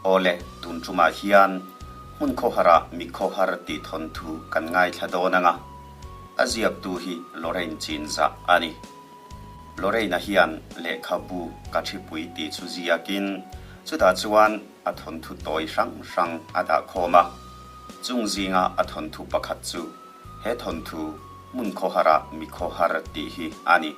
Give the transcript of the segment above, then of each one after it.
Awle, tun tumah hian hmun khawharah mi khawhar tih thawnthu kan ngaithla dawn ang a, a ziaktu hi Lorraine Chinzah a ni. Lorraine-a hian lehkhabu ka thipui tih chu ziakin chutah chuan a thawnthu tawi hrang hrang a dah khawm a. Chung zinga a thawnthu pakhat chu he thawnthu hmun khawhara mi khawhar tih hi a ni.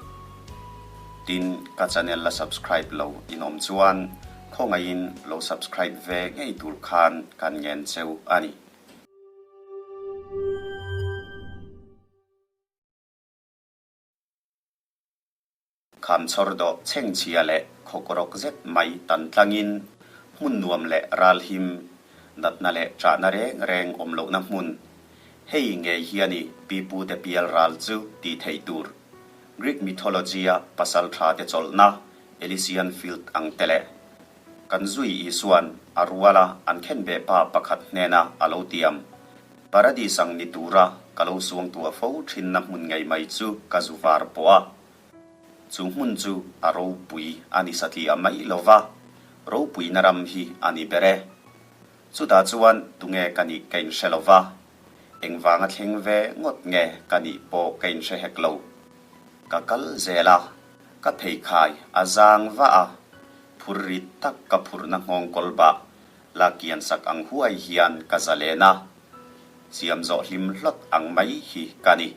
Tin, ka channel la subscribe lo in awm chuan khawngaihin lo subscribe ve ngei tur khan kan ngen cheu a ni. Kham chhawr dawh chhengchhia leh khawkrawk zet mai tan tlangin hmun nuam leh ral him, natna leh ṭahna reng reng awm lohna hmun. Hei ngei hian i pipute pial ral chu tih theih tur. Greek mythology-a pasal ṭhate chawlhna Elysian Field ang te leh kan zui Isua'n a ruala an khenbeh pa pakhat hnena a lo tiam. Paradis ang ni tura ka lo suangtuah fo thinna hmun ngei mai chu ka zu var pawh a. Chu hmun chu a ropui a ni satliah mai lo va, ropuina ram hi a ni ber e. Chutah chuan tunge ka nih ka inhre lo va, engvanga thleng ve ngawt nge ka nih pawh ka inhre hek lo. Ka kal zel a, ka pheikhai a zang vah a, phur rit tak ka phurhna nghawng kawl bah La kian sak ang huai hian ka zalen a, siam zawh hlim hlawt ang mai hi ka ni.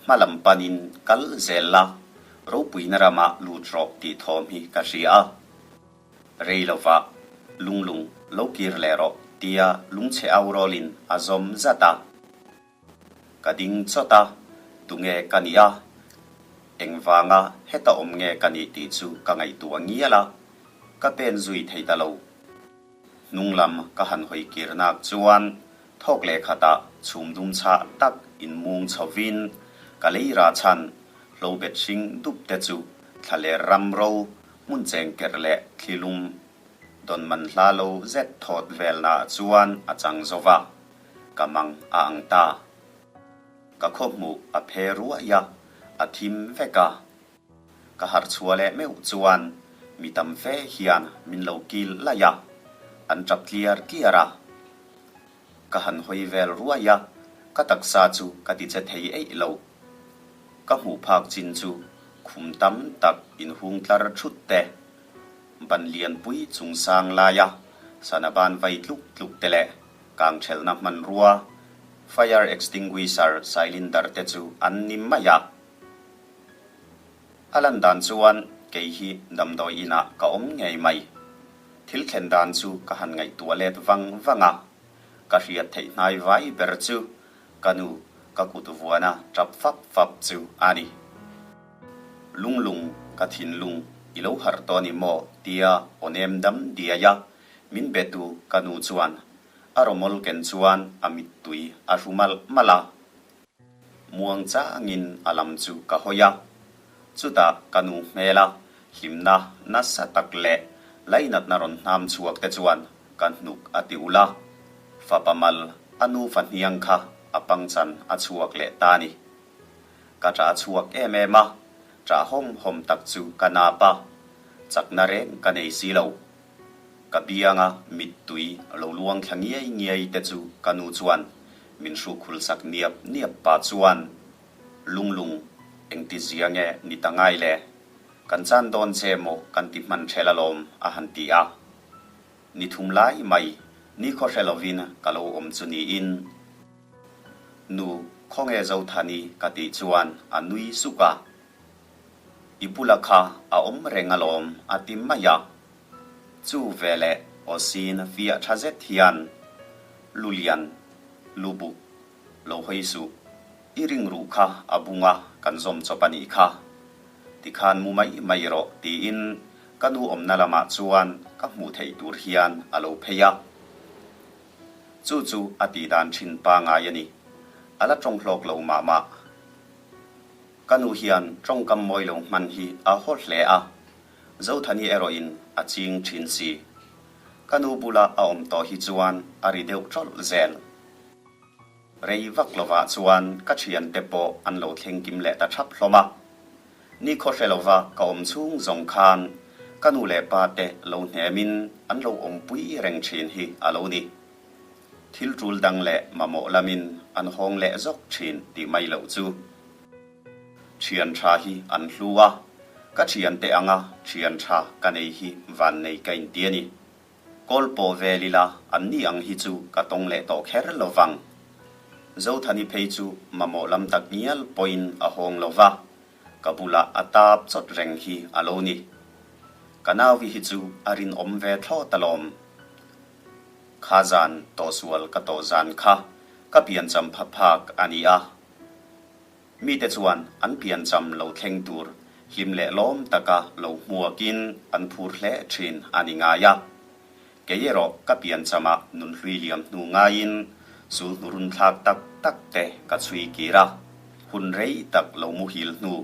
Hma lam panin kal zel la, ropuina ramah lut rawh tih thawm hi ka hria a. Rei lovah lunglung lo kir leh rawh tia lungchhe au rawlin a zawm zat a. Ka ding chawt a, tunge ka nih a? Engvanga heta awm nge ka nih tih chu ka ngaihtuah ngial a, ka pen zui thei ta lo. Hnung lam ka han hawi kir nak chuan thawk leh khatah chhum dum chhah tak inmung chhovin ka lei rah chhan hlobet hring dup te chu thlaler ram ro hmun chengkerh leh thlilum dawn man hla lo zet thawt velnaah chuan a chang zo va. Ka mang a ang ta. Ka khawhmuh a phe ruai a, a thim vek a. Ka harh chhuah leh meuh chuan mi tam fe hian min lo kil laih a, an tap tliar tliar a. Ka han hawi vel ruai a, ka taksa chu ka ti che thei eih lo. Ka hmuh phak chin chu khum tam tak inhung tlar thut te, ban lianpui chungsang laia sana ban vai tluk tluk te leh Kangthelhna hmanrua, fire extinguisher cylinder te chu an ni mai a. A lan dan chuan kei hi damdawi inah ka awm ngei mai. Thil thlen dan chu ka han ngaihtuah let vang vang a. Ka hriat theih hnai vai ber chu ka nu ka kut vuana tap fap fap chu a ni. Lunglung ka thinlung i lo harh tawh a ni maw tia aw nem dam diai a. Min betu ka nu chuan a rawmawl ken chuan a mittui a hru malh malh a. Muang changin a lam chu ka hawi a. Chutah ka nu hmela hlimna nasa tak leh lainatna rawn hnam chhuak te chuan ka hnuk a ti ulh a. Fapa mal a nu fahniang kha a pangchan a chhuak leh ta ni. Ka ṭah chhuak em em a, ṭah hawm hawm tak chu ka nap a, chakna reng ka nei si lo. Ka bianga mittui lo luang thla ngiai ngiai te chu ka nu chuan min hruhkhul sak niap niap pah chuan, Lunglung, engti zia nge ni ta ngai le? Kan chan dawn che maw kan ti hman ṭhel alawm a han ti a. Ni thum lai mai nikhaw hre lovin ka lo awm chu niin. Nu, khawnge Zothani ka tih chuan a nui suk a. I bula kha a awm reng alawm a ti mai a. Chu veleh aw sin fiah tha zet hian Lulian, Lubuk, lo hawi suh. I ring ruh kha a bunga kan zawm chawp a nih kha. Tikhan mu mai mai rawh tiin ka nu awmna lamah chuan ka hmuh theih tur hian a lo phei a. Chu chu a tih dan thin pangai a ni. A la tawng hlawk lo mah mah. Ka nu hian tawngkam mawi lo hman hi a haw hle a, Zothani erawhin a ching thin si. Ka nu bula a awm tawh hi chuan a ri deuh tawlh zel. Rei vak lovah chuan ka thiante pawh an lo thleng kim leh ta thap hlawm a. Ni khaw hre lova ka awm chhung zawng khan Ka nu leh pa te lo hnemin an lo awmpui reng thin hi a lo ni. Thil tul dang leh mamawh lamin an hawng leh zawk thin tih mai loh chu. Thian tha hi an hlu a, ka thian te anga thian tha ka nei hi vannei ka inti a ni. Kawl pawh vel ila an ni ang hi chu ka tawng leh tawh kher lo vang. Zothani phei chu mamawh lam tak ngial pawhin a hawng lo va, ka bulah a tap chawt reng hi a lo ni. Ka nauvi hi chu a rinawm ve thlawt alawm. Kha zan tawhsual ka tawh zan kha ka piancham pha phak a ni a. Mite chuan an piancham lo thleng tur hlim leh lawm taka lo hmuakin an phur hle thin a ni ngai a. Kei erawh ka pianchamah nunhlui liam hnu ngaiin sul hnurun thlak tak tak te ka chhui kir a, hun rei tak lo muhil hnu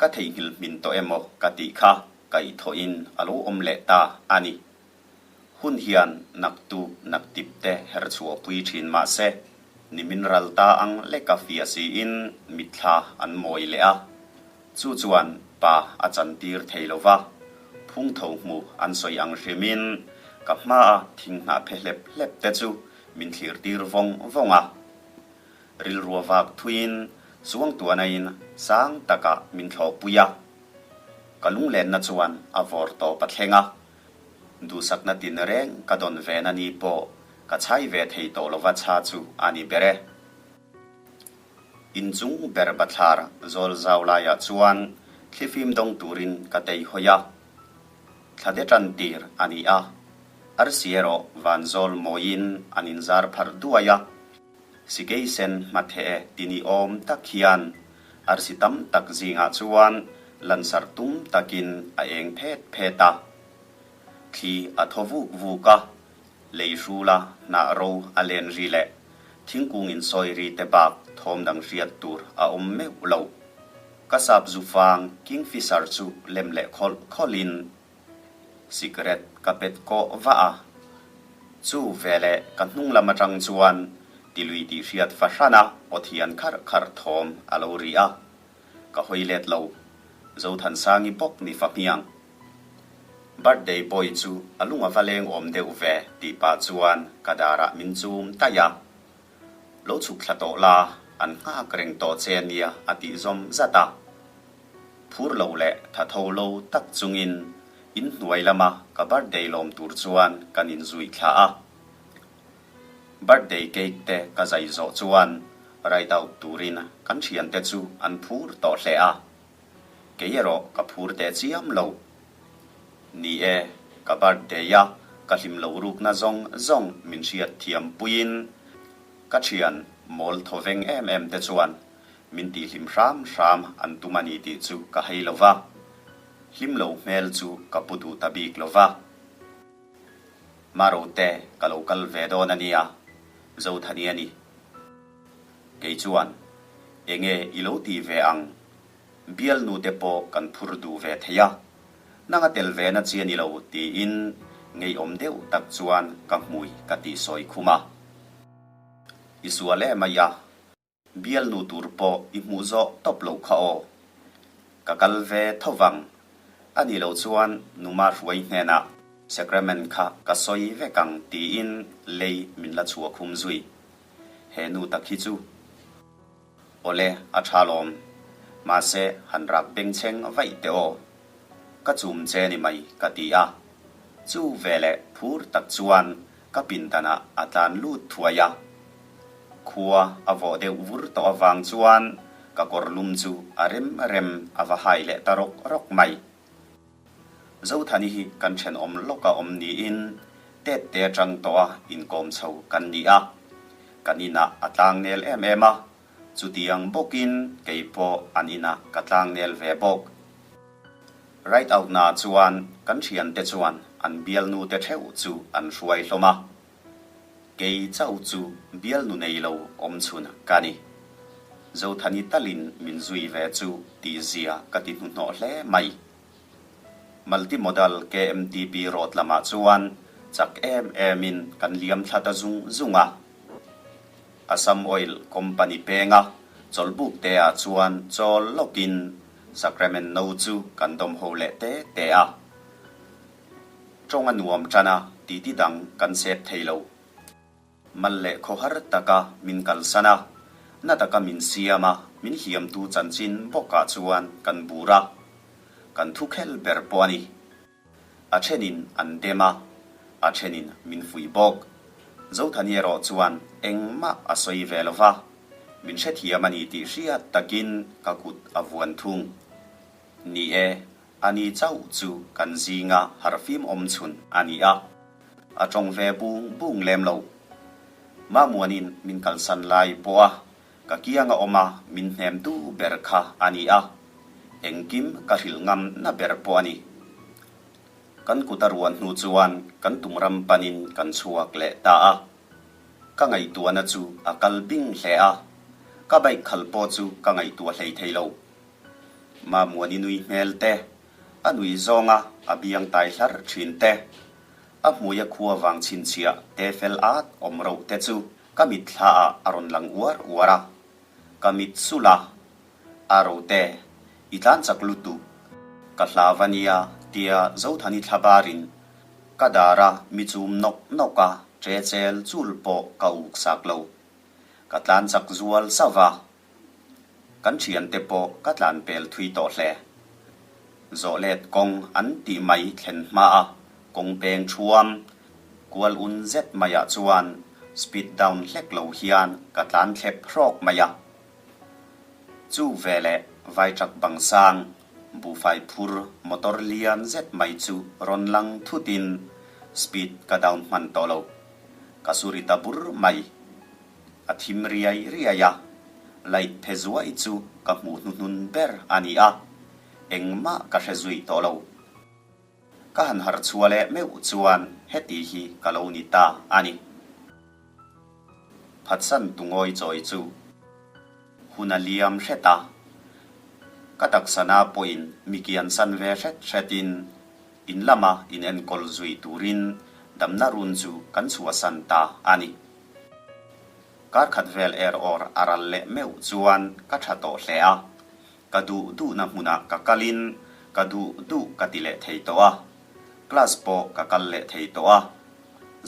ka theihnghilh hmin tawh emaw ka tih kha kaihthawhin a lo awm leh ta a ni. Hun hian naktuk naktip te her chhuah pui thin mah se, nimin ral ta ang leka fiah siin mitthla an mawi leh a. Chu chuan pa a chantir thei lo va, phung tho hmu an sawi ang hrimin ka hmaa thing hnah phe hlep hlep te chu min thlir tir vawng vawng a. Rilrua vak thuiin suangtuahnain sang takah min thlawhpui a. Ka lunglenna chuan a vawr tawp a thleng a. Duhsakna tin reng ka dawn ve na ni pawh ka chhai ve thei tawh lova chha chu a ni ber e. Inchung ber bathlar zawl zau laiah chuan thlifim dawng turin ka tei hawi a. Thla de tan tir a ni a, arsi erawh van zawl mawiin an inzar pharh duai a. Sikei sen hmatheh ti ni awm tak hian arsi tam tak zingah chuan lansarh tum takin a eng phet phet a. Thli a thaw vuk vuk a, lei hrula hnah ro a len ri leh thingkung insawi ri te bak thawm dang hriat tur a awm meuh lo. Ka sap zufang Kingfisher chu lem leh khawlh khawlhin Cigarette ka pet kawh vah a, chu veleh ka hnung lam atang chuan tilui tih hriat fahrana aw thian kharh kharh thawm a lo ri a, ka hawi let lo. Zothansangi bawk ni fa hmiang. Birthday boy chu a lung a va leng awm deuh ve tih pah chuan ka darah min chum taih a. Lo chhuk thla tawh la, an nghak reng tawh che ania a tih zawm zat a. Phur lo leh tha tho lo tak chungin inhnuai lama ka birthday lawm tur chuan kan inzui thla a. Birthday cake te ka zai zawh chuan ride out turin kan thiante chu an phur tawh hle a. Kei erawh ka phur teh chiam lo. Ni e, ka birthday a ka hlim loh rukna zawng zawng min hriat thiam puiin ka thian mawl thaw veng em em te chuan Min tihhlim hram hram an tum a ni tih chu ka hei lo va, hlim lo hmel chu ka pu duh ta bik lo va. Marote ka lo kal ve dawn a nia, Zothani a ni. Kei chuan, Enge i lo tih ve ang? Bialnu te pawh kan phur duh ve thei a, nanga tel ve na chi a ni lo tiin ngeiawm deuh tak chuan ka hmui ka tihsawi khum a. I sual em ai a, Bialnu tur pawh i hmuh zawh tawp lo kha aw. Ka kal ve tho vang. A nih loh chuan Numa hruai hnenah Sacrament kha ka sawi vek ang tiin lei min la chhuah khum zui. He nu tak hi chu. Awle, a tha lawm. Mahse, han rak bengchheng vaih teh aw. Ka chum che ni mai ka ti a. Chu veleh phur tak chuan ka pindanah a tlan lut thuai a. Khua a vawh deuh vur tawh avang chuan ka kawr lum chu a rem rem a va hai leh ta rawk rawk mai. Zothani hi kan thenawm lawka awm niin tet te atang tawha inkawm chho kan ni a. Kan inah a tlangnel em em a, chutiang bawkin kei pawh an inah ka tlangnel ve bawk. Right out na chuan kan thiante chuan an bialnu te theuh chu an hruai hlawm a. Kei chauh chu bialnu nei lo awm chhun ka ni. Zothani talin min zui ve chu tih zia ka ti hnuhnawh hle mai. Multimodal KMTP road lamah chuan chak em emin kan liam thla ta zung zung a. Assam Oil Company penga chawlhbuk te ah chuan chawl lawkin Sacrament no chu kan dawm ho leh te te a. Tawng a nuam tan a, titi dang kan sep thei lo. Mal leh khawhar taka min kalsan a, na taka min siam a, min hliamtu chanchin bawkah chuan kan bur a, kan thu khel ber pawh a ni. A thenin an dem a, a thenin min fuih bawk. Zothani erawh chuan engmah a sawi ve lo va, min hrethiam a ni tih hriat takin ka kut a vuan thung. Ni e, ani chauh chu kan zinga harhfim awm chhun a ni a, a tawng ve bung bung lem lo. Mamuanin min kalsan lai pawh a Ka kianga awm a, min hnemtu ber kha a ni a, engkim ka hrilh ngam na ber pawh a ni. Kan kut a ruan hnu chuan kan tum ram panin kan chhuak leh ta a. Ka ngaihtuahna chu a kal bing hle a, ka bike khal pawh chu ka ngaihtuah hlei thei lo. Mamuani nui hmel te, a nui zawnga a biang tai hlar thin te, a hmuia khua vang chhinchhiah te fel at awm roh te chu Ka mitthla ah a rawn lang uar uar a, ka mit sulh a, A rote, i tlan chak lutuk, ka hlau a nia tia Zothani thla barin ka dar a mi chum nawk nawk a, ṭe chel chul pawh ka uk sak lo. Ka tlan chak zual sauh va, Kan thiante pawh ka tlan pel thui tawh hle. Zawh let kawng an tih mai thlen hma a kawng peng thuam kual un zet maiah chuan speed down hlek lo hian ka tlan thlep hrawk mai a. Chu veleh vai truck bang sang buhfai phur motor lian zet mai chu rawn lang thutin speed ka down hman tawh lo. Ka su ri ta bur mai. A thim riai riai a, light phe zuai chu ka hmuh hnuhnun ber a ni a, engmah ka hre zui tawh lo. Ka han harh chhuah leh meuh chuan heti hi ka lo ni ta a ni. Phatsan tu ngawi chawi chu hun a liam hret a, ka taksana pawhin mi kiansan ve hret hretin in lama inenkawl zui turin damna run chu kan chhuahsan ta a ni. Kar khat vel er awr a ral leh meuh chuan ka tha tawh hle a, ka duh duhna hmunah ka kalin ka duh duh ka ti leh thei tawh a, class pawh ka kal leh thei tawh a.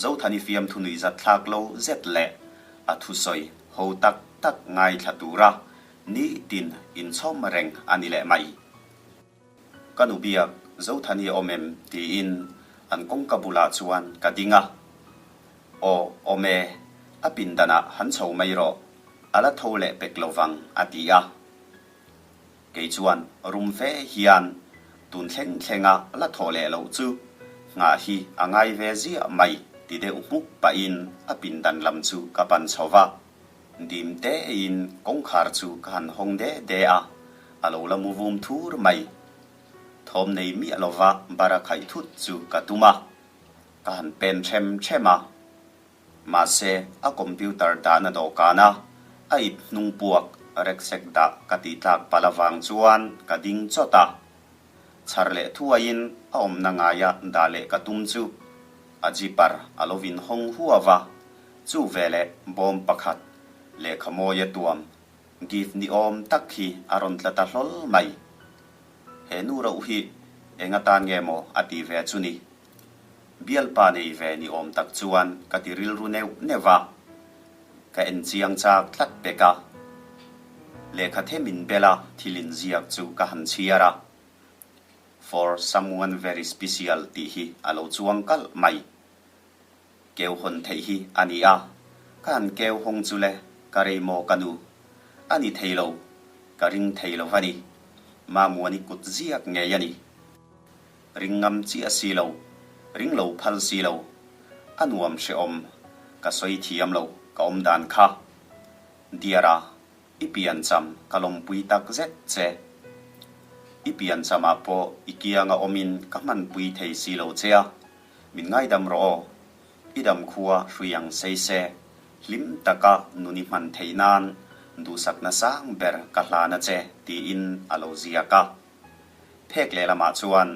Zothani fiamthu nuihzat thlak lo zet leh a thusawi ho tak tak ngaithla tura nitin inchhawm reng a ni leh mai. Ka nu biak Zothani a awm em? tiin an kawngka bulah chuan ka ding a. Aw, awm e, a pindanah han chho mai rawh, a la tho leh pek lo vang, a ti a. Kei chuan rum fe hian tun thleng thlenga la thaw leh loh chu nghah hi a ngai ve ziah mai ti deuh hmuk pahin a pindan lam chu ka pan chho va. Dim tein kawngkhar chu ka han hawng de de a, a lo la mu vum thur mai. Thawm nei miah lova bara khaih thut chu ka tum a, ka han pen them them a. Mahse, a computer dahna dawhkana a ip hnung puak reksek dah ka tih tlak palh avang chuan ka ding chawt a. Chhar leh thuaiin a awmna ngaia dah leh ka tum chu a zipper a lo vin hawng huau a, chu veleh bawm pakhat lehkha mawia tuam gift ni awm tak hi a rawn tla ta hlawl mai. He nu rauh hi eng atan nge maw a ti ve chu ni? Bialpa nei ve ni awm tak chuan ka ti rilru neuh neuh a, ka en chiang chak tlat pek a. Lehkha them in bela thil inziak chu ka han chhiar a, For someone very special tih hi a lo chuang kalh mai. Keu hawn theih hi a ni a, ka han keu hawng chu le, ka rei maw ka nu? A ni thei lo, ka ring thei lo va ni. Mamuani kut ziak ngei a ni. Ring ngam chiah si lo, ring lo phal si lo, a nuam hrehawm, ka sawi thiam lo ka awm dan kha. Dear-a, i piancham ka lawmpui tak zet che. I pianchamah pawh i kianga awmin ka hmanpui thei si lo che a, min ngaidam rawh aw. I dam khua hrui ang sei se, hlim taka nun i hman theih nan duhsakna sang ber ka hlan a che, tiin a lo ziak a. Phek lehlamah chuan,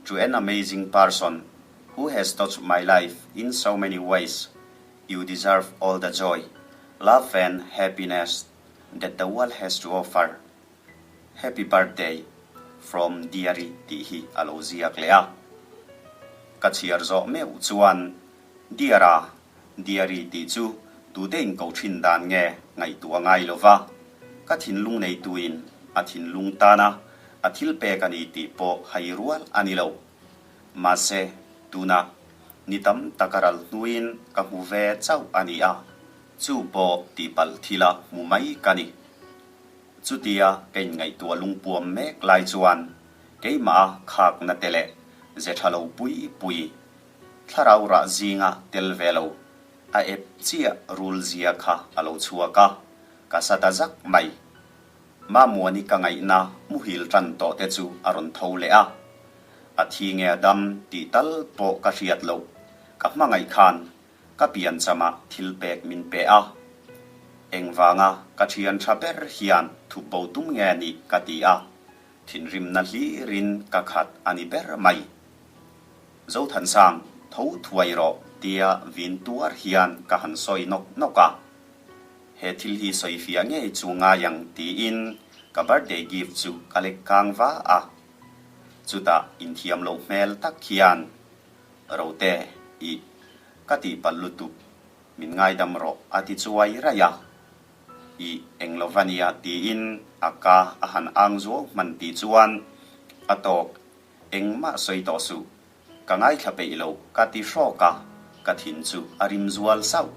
To an amazing person who has touched my life in so many ways, You deserve all the joy, love and happiness that the world has to offer. Happy birthday from Deary tih hi a lo ziak leh a. Ka chhiar zawh meuh chuan Dear-a, Dear-i tih chu tute in ko thin dan nge ngaihtuah ngai lo va, ka thinlung neituin a thinlung tana a thil pek a ni tih pawh hai rual a ni lo. Mahse, tunah ni tam tak a ral hnuin ka hmu ve chauh a ni a, chu pawh tihpalh thila hmu mai ka ni. Chutia ka inngaihtuah lungpuam mek lai chuan keimah a khakna te leh ze tha lo pui pui, thlarau rah zinga tel ve lo, a ep chiah rul zia kha a lo chhuak a, ka sa ta zak mai. Mamuani ka ngaihna muhil tan tawh te chu a rawn tho leh a, a thi nge a dam tih tal pawh ka hriat loh, ka hmangaih khan ka piancham ah thil pek min pe a, engvanga ka thian tha ber hian thup bo tum nge nih ka ti a, thinrimna hlirin ka khat a ni ber mai. Zothansang, tho thuai rawh tia vin tuar hian ka han sawi nawk nawk a. He thil hi sawi fiah ngei chu ngai ang tiin ka birthday gift chu ka lek kang va a. Chutah inthiam loh hmel tak hian, Rote, ih, ka tihpalh lutuk, min ngaidam rawh a ti chuai raih a. Ih, eng lo va nia tiin a ka a han ang zuau hman tih chuan a tawk Engmah sawi tawh suh, ka ngaithla peih lo ka ti hrawk a, ka thin chu a rim zual sauh.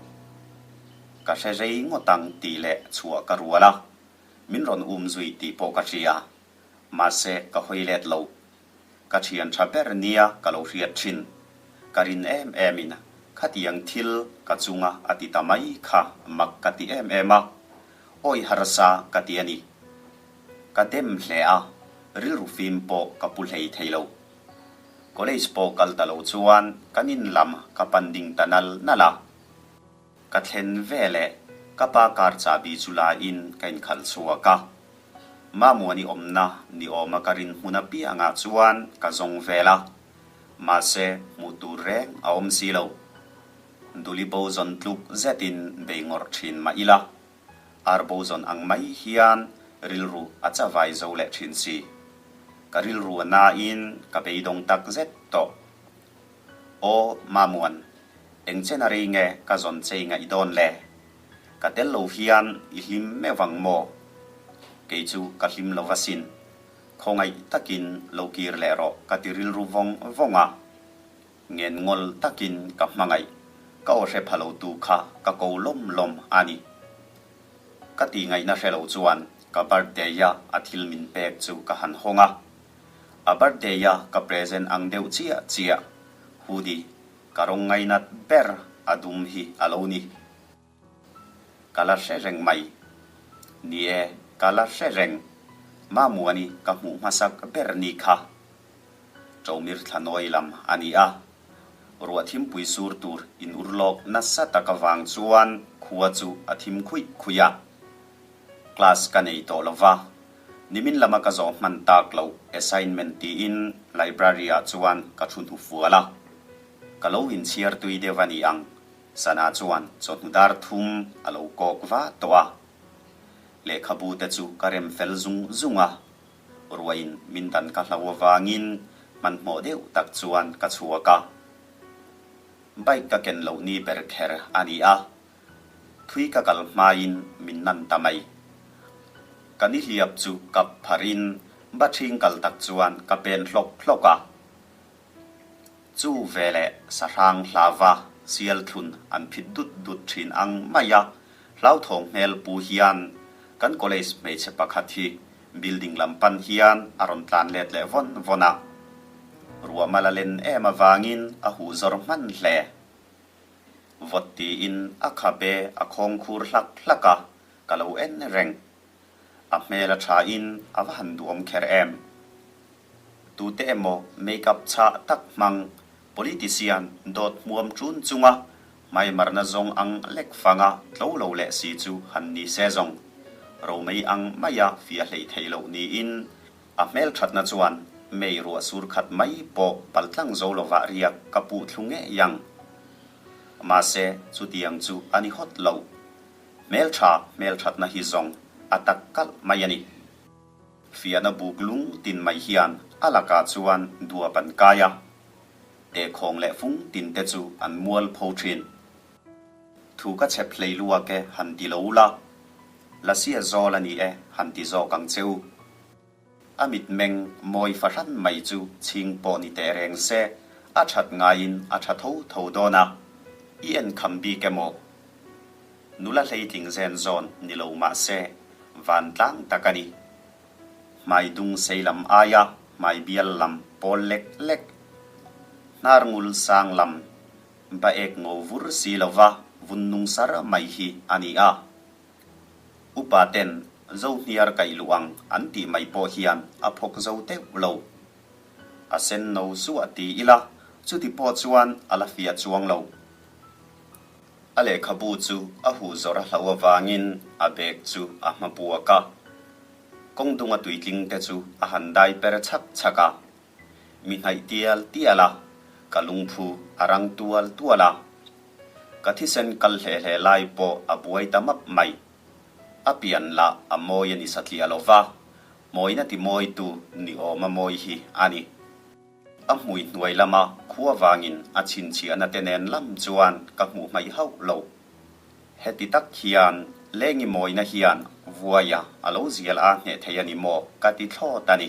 Ka hre rei ngawt ang tih leh chhuah ka rual a, min rawn um zui tih pawh ka hria, mahse ka hawi let lo. Ka thian tha ber nia ka lo hriat thin, ka rin em em in khatiang thil ka chunga a ti ta mai kha mak ka ti em em a, awi harsa ka ti a ni. Ka dem hle a, rilru fim pawh ka pu hlei thei lo. College pawh kal ta lo chuan kan in lam ka pan ding ta nal nal a. Ka thlen ve leh ka pa car chahbi chu la in ka inkhalh chhuak a. Mamuani awmna ni awma ka rin hmun apiangah chuan ka zawng vel a, mahse hmuh tur reng a awm si lo. Duli bo zawn tluk zetin bei ngawrh thin mah ila. Arbo zawn ang mai hian rilru a chavai zo leh thin si. Ka rilru a nain ka beidawng tak zet tawh. Aw, Mamuan, eng chen a rei nge ka zawn chei ngaih dawn le? Ka tel lo hian i hlim meuh ang maw? Kei chu ka hlim lo va sin. Khawngaih takin lo kir leh rawh ka ti rilru vawng vawng a. Ngenngol takin ka hmangaih, ka aw hre pha lo tu kha ka ko lawm lawm a ni. Ka tih ngaihna hre lo chuan ka birthday-a a thil min pek chu ka han hawng a. A birthday-a ka present ang deuh chiah chiah, hoodie, ka rawng ngainat ber a dum hi a lo ni. Ka la hre reng mai. Ni e, ka la hre reng. Mamuani ka hmuh hmasak ber ni kha. Ṭomir thlanawi lam a ni a. Ruah thimpui sur tur in ur lawk nasa tak avang chuan khua chu a thim khuih khuih a. Class ka nei tawh lo va, nimin lama ka zawh hman tak loh assignment tiin library ah chuan ka thu hnu fual a. Ka lo inchhiar tui deuh a ni ang. Sana chuan chawhnu dar thum a lo kawk va tawh a. Lehkhabu te chu ka rem fel zung zung a, ruain min dan ka hlau avangin hmanhmawh deuh tak chuan ka chhuak a. Bike ka ken loh ni ber kher a ni a, thui ka kal hmain min nan ta mai. Ka nihliap chu kap pharin bathing kal tak chuan ka pen hlawk hlawk a. Chu veleh sahrang hlava sial thlun an phit dut dut thin ang mai a, hlauthawng hmel pu hian kan college hmeichhe pakhat hi building lam pan hian a rawn tlan let leh vawn vawn a. Ruahmal a len em avangin a huh zawr hman hle. Vawt tiin a khabe a khawng khur hlak hlak a, ka lo en reng. A hmel a thain a va han duhawm kher em. Tute emaw make-up chhah tak hmang politician dawt hmuam ṭun chunga hmaimarna zawng ang lek fanga tlo lo leh si chu han ni se zawng. Romei ang maia fiah hleih theih loh niin a hmelṭhatna chuan mei ruah sur khat mai pawh paltlang zo lovah riak ka puh thlu ngei ang. Mahse, chutiang chu a ni hawt lo. Hmelṭha hmelṭhatna hi zawng a tak kalh mai a ni. Fiahna buk lung tin mai hian a lakah chuan duap an kai a. Tehkhawng leh fung tin te chu an mual pho thin. Thu ka chhep hlei luak e han ti lo ula, Lasia zawl a ni e han ti zawk ang che u. A mitmeng mawi fahran mai chu chhing pawh ni teh reng se, a that ngaiin a tha tho tho dawn a, i en kham bik emaw? Nula hleitling zen zawn ni lo mah se, vantlang tak a ni. Hmai dung sei lam aia hmai bial lam pawl lek lek, hnar ngul sang lam ba ek ngo vur si lova vun nung sar mai hi a ni a. Upa ten zo hniar kaih luh ang an tih mai pawh hian a phawk zo deuh lo. A sen no zuah ti ila chuti pawh chuan a la fiah chuang lo. A lehkhabu chu a huh zawr a hlauh avangin a bag chu a hma puak a. Kawng dunga tuitling te chu a han dai per chhak chhak a. Mi hnaih tial tial a, ka lungphu a rang tual tual a. Ka thisen kal hle hle lai pawh a buai ta map mai. A pian lah a mawi a ni satliah lo va, mawina ti mawitu ni awma mawi hi a ni. A hmui hnuai lama khua vangin a chhinchhiahna te nen lam chuan ka hmuh hmaih hauh lo. Heti tak hian lengi mawina hian vuaia a lo zial a hneh thei a ni maw ka ti thlawt a ni.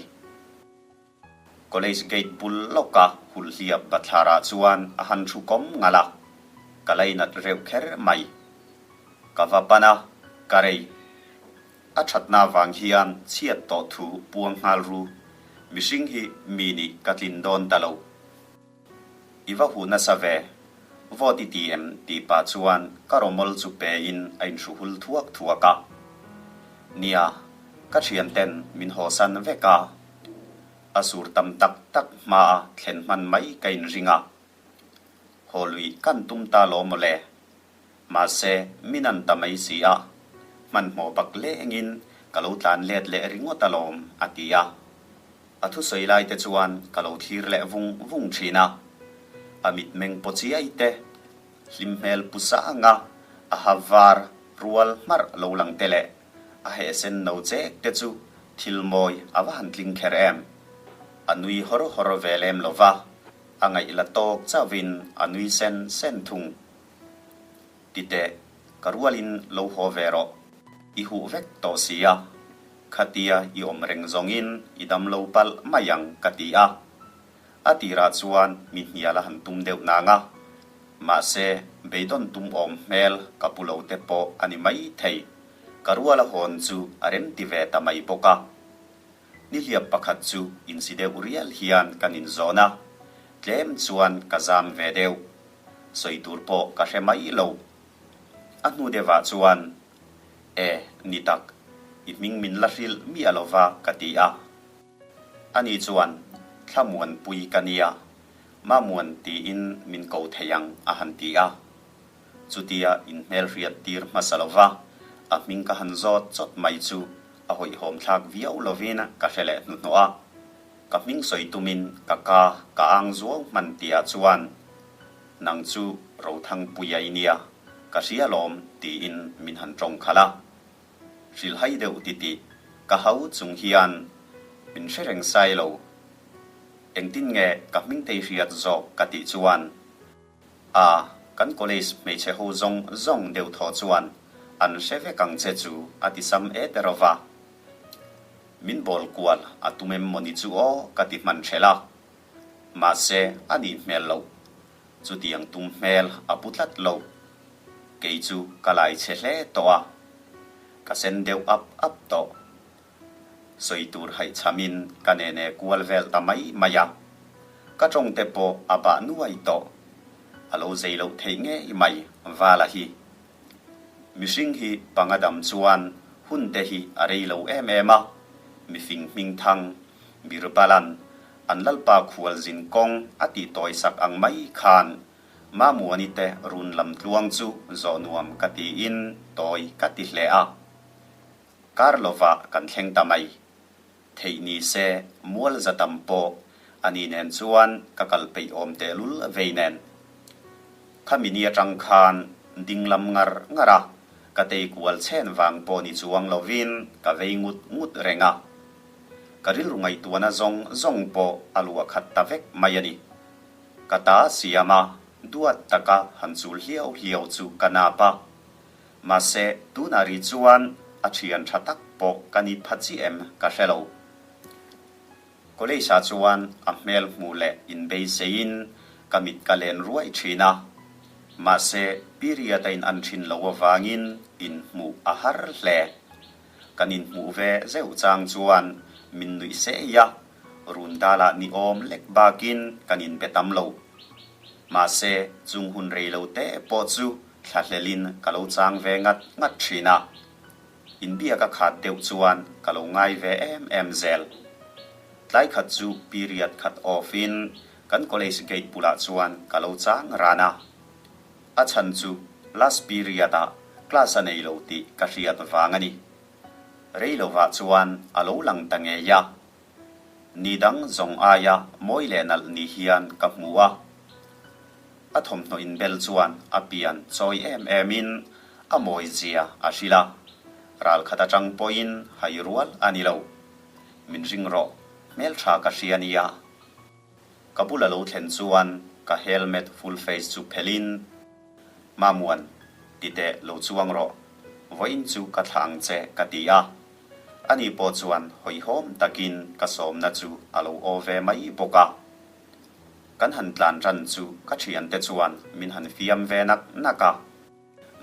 College gate bul lawka hulhliap bathlarah chuan a han thu kawm ngalh a, ka lainat reuh kher mai. Ka va pan a, ka rei. A thatna vang hian chhiat tawh thu puang nghal ru. Mihring hi mi nih ka tlin dawn ta lo. I va huh nasa ve, vote i ti em tih pah chuan ka rawmawl chu pe in a inhru hul thuak thuak a. Nia, ka thian ten min hawsan vek a. A sur tam tak tak hma a thlen hman mai ka inring a. Haw lui kan tum ta lo mawle. Mahse, min an ta mai si a, hmanhmawh bak lengin ka lo tlan let leh ringawt alawm, a ti a. A thusawi lai te chuan ka lo thlir leh vung vung thin a. A mitmeng paw chiai te, hlim hmel pu sanga a ha var rual hmarh lo lang te leh a heh sen no chek te chu thil mawi a va han tling kher em. A nui hawr hawr ve lem lo va, a ngaih la tawk chauhin a nui sen sen thung. Ti teh, ka rualin lo haw ve rawh. I huh vek tawh si a, khatia i awm reng zawngin i dam lo palh mai ang ka ti a. A tirah chuan mi hnial a han tum deuh nang a, mahse beidawn tum awm hmel ka pu lo te pawh a ni mai thei. Ka ruala hawn chu a rem ti ve ta mai bawk a. Nihliap pakhat chu insi deuh rial hian kan inzawn a, tlem chuan ka zam ve deuh. Sawi tur pawh ka hre mai lo. A hnu deuhah chuan, E, ni tak, i hming min la hrilh miah lo va ka ti a. Ani chuan, Thlamuanpui ka nia, Mamuan tiin min ko thei ang a han ti a. Chutia inhmelhriat tir hmasa lo va, a hming ka han zawt chawt mai chu a hawihhawm thlak viau lovin ka hre leh hnuhnawh a. Ka hming sawi tumin ka ka ka ang zuau hman tihah chuan, Nang chu Rothangpuia i nia, ka hria lawm tiin min han tawng khalh a. Hrilhhai deuh titih ka hau chung hian min hre reng sai lo. Engtin nge ka hming tei hriat zawk ka tih chuan, A, kan college hmeichhe ho zawng zawng deuh thaw chuan an hre vek ang che chu a ti sam e te rawh va. Min bawl kual a tum em mawni chu aw ka ti hman hrel a. Mahse a nih hmel loh. Chutiang tum hmel a pu tlat lo. Kei chu ka lai chhe hle tawh a. Ka sen deuh ap ap tawh. Sawi tur haihchhamin ka nene kual vel ta mai mai a. Ka tawng te pawh a bah nuai tawh. A lo zei loh theih ngei mai Vala hi. Mihring hi panga dam chuan hun te hi a rei lo em em a, mifing hming thang, Birbalan, an lalpa khual zin kawng a tih tawi sak ang mai khan Mamuani te run lam tluang chu zawh nuam ka tiin tawi ka ti hle a. Kar lovah kan thleng ta mai. Theih ni se mual za tam pawh a ni nen chuan ka kal peih awm tehlul vei nen. Khami ni atang khan ding lam ngar ngar a, ka tei kual chhen vang pawh ni chuang lovin ka vei ngut ngut reng a. Ka rilru ngaihtuahna zawng zawng pawh a luah khat ta vek mai a ni. Ka ta siam a, duat taka han chul hliau hliau chu ka nap a. Mahse, tunah rih chuan a thian tha tak pawh ka ni pha chiah em ka hre lo. College ah chuan a hmel hmuh leh inbeiseiin ka mit ka len ruai thin a. Mahse, period a in an thin lo avangin inhmuh a har hle. Kan inhmuh ve zeuh chang chuan min nuih sei a, run dalah ni awm lek bakin kan inbe tam lo. Mahse, chung hun rei lo te pawh chu thlahlelin ka lo chang ve ngat ngat thin a. Inbiak a khat deuh chuan ka lo ngai ve em em zel. Tlai khat chu period khat off in kan college gate bulah chuan ka lo chang ran a. A chhan chu last period ah class a nei lo tih ka hriat vang a ni. Rei lovah chuan a lo lang ta ngei a. Ni dang zawng aia mawi leh nalh ni hian ka hmu a. A thawmhnaw inbel chuan a pian chawi em em in a mawi zia a hrilh a. Ral khat atang pawhin hai rual a ni lo. Min ring rawh, hmeltha ka hria nia. Ka bul a lo thlen chuan ka helmet full face chu phelh in, Mamuan, ti teh lo chuang rawh, vawiin chu ka thlah ang che ka ti a. Ani pawh chuan hawihhawm takin ka sawmna chu a lo aw ve mai bawk a. Kan han tlan ran chu ka thiante chuan min han fiam ve nak nak a,